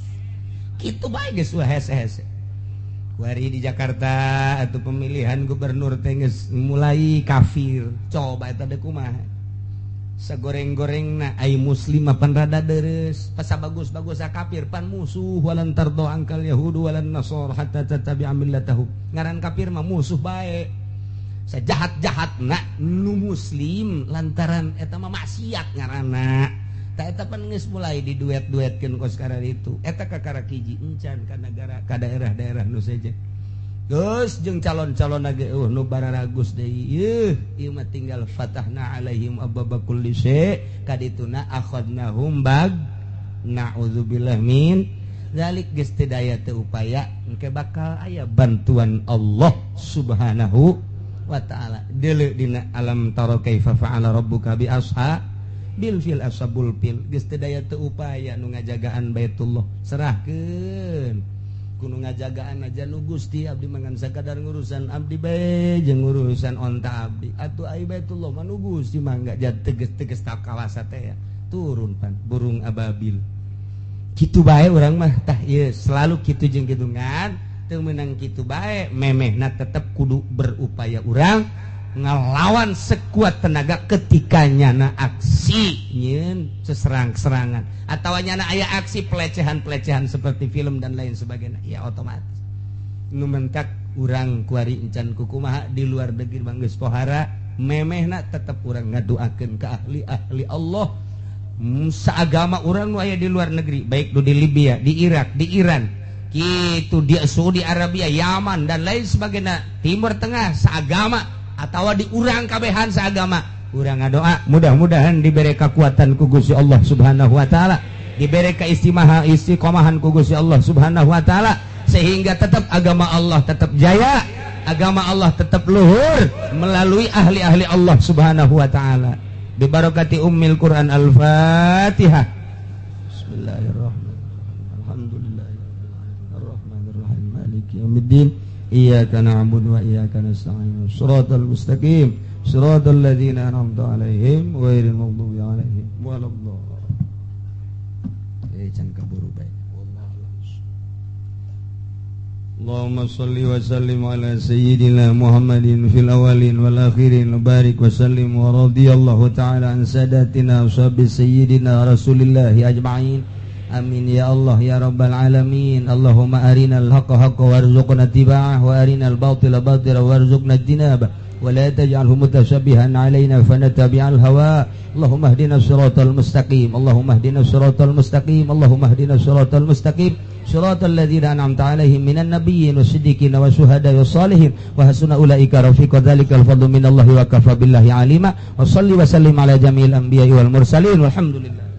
Kitu bae geus hese-hese. Kuari di Jakarta atau pemilihan gubernur teh geus mulai kafir. Coba eta deui kumaha. Sagoreng-gorengna ai muslim mah pan rada deres. Pasa bagus-bagus kafir pan musuh walan tardo angkal yahudu walan nasara hatta tattabi'a millatahum. Ngaran kafir mah musuh bae. Sajahat-jahatna nu muslim lantaran eta mah maksiat ngaranna. Ta eta pan geus mulai diduet-duetkeun kos karena itu. Eta kakara hiji encan ka nagara ka daerah-daerah nu sejen. Geus jeung calon-calon ge nu bararagus deui. Yeuh, ieu mah tinggal fatahna alaihim abwaaba kulli syai' kadituna akhadnahum bag na'udzubillah min zalik. Geus teu daya teu upaya engke bakal aya bantuan Allah Subhanahu wa ta'ala. Deuleu dina alam tara kaifa fa'ala rabbuka bi asha bil fil ashabul fil. Geus teu daya teu upaya nu ngajagaan Baitullah serahkeun kudu ngajagaan aja nu Gusti abdi mangan sakadar ngurusan abdi bae jeung ngurusan onta abdi atuh ai Baitullah mah nu Gusti mangga teges-teges ta kawasa teh ya. Turun pan burung ababil kitu bae urang mah tah ieu selalu kitu jeung kitu ngan teu meunang kitu bae memehna tetep kudu berupaya urang ngelawan sekuat tenaga ketika nyana aksi nyeun seserang-serangan atau nyana aya aksi pelecehan-pelecehan seperti film dan lain sebagainya ya otomatis nu mentak urang kuari encan kukumaha di luar negeri mah geus pohara memehna tetep urang ngadoakeun ka ahli-ahli Allah saagama urang nu aya di luar negeri baik nu di Libya, di Irak, di Iran kitu di Saudi Arabia, Yaman dan lain sebagainya, Timur Tengah saagama atau di urang kabehan seagama urang ngadoa mudah-mudahan diberi kekuatan ku Gusti Allah Subhanahu wa taala, diberi keistimewa istiqomahan ku Gusti Allah Subhanahu wa taala sehingga tetap agama Allah tetap jaya, agama Allah tetap luhur melalui ahli-ahli Allah Subhanahu wa taala. Bi barakati ummil Quran. Al-Fatihah. Bismillahirrahmanirrahim. Alhamdulillahirabbil alamin arrahmanirrahim maliki yaumiddin. Iyyaka na'budu wa iyyaka nasta'in. Shiratal mustaqim. Shiratal ladzina an'amta 'alaihim ghairil maghdubi 'alaihim waladdallin. Can kaburu bae. Wallahu a'lam. Allahumma shalli wa sallim ala sayyidina Muhammadin fil awwalin wal akhirin wa barik wa sallim wa radhiyallahu ta'ala an sadatina wa sayyidina Rasulillah ajma'in. Amin ya Allah ya rabbal alamin. Allahumma arinal haqqa haqqa warzuqna ittiba'ah wa arinal batila batila warzuqna ijtinabah wa la taj'alhu mutashabbihan alaina fanatabi'al hawa. Allahumma ihdina siratal mustaqim. Allahumma ihdina siratal mustaqim. Allahumma ihdina siratal mustaqim. Siratal ladzina an'amta 'alaihim minan nabiyyin wasiddiqin wasyuhada'i wassalihin wa hasuna ulaika rafiqa. Dzalikal fadlu minallahi wa kafa billahi alima. Wa salli wa sallim ala jami'il anbiya'i wal mursalin walhamdulillah.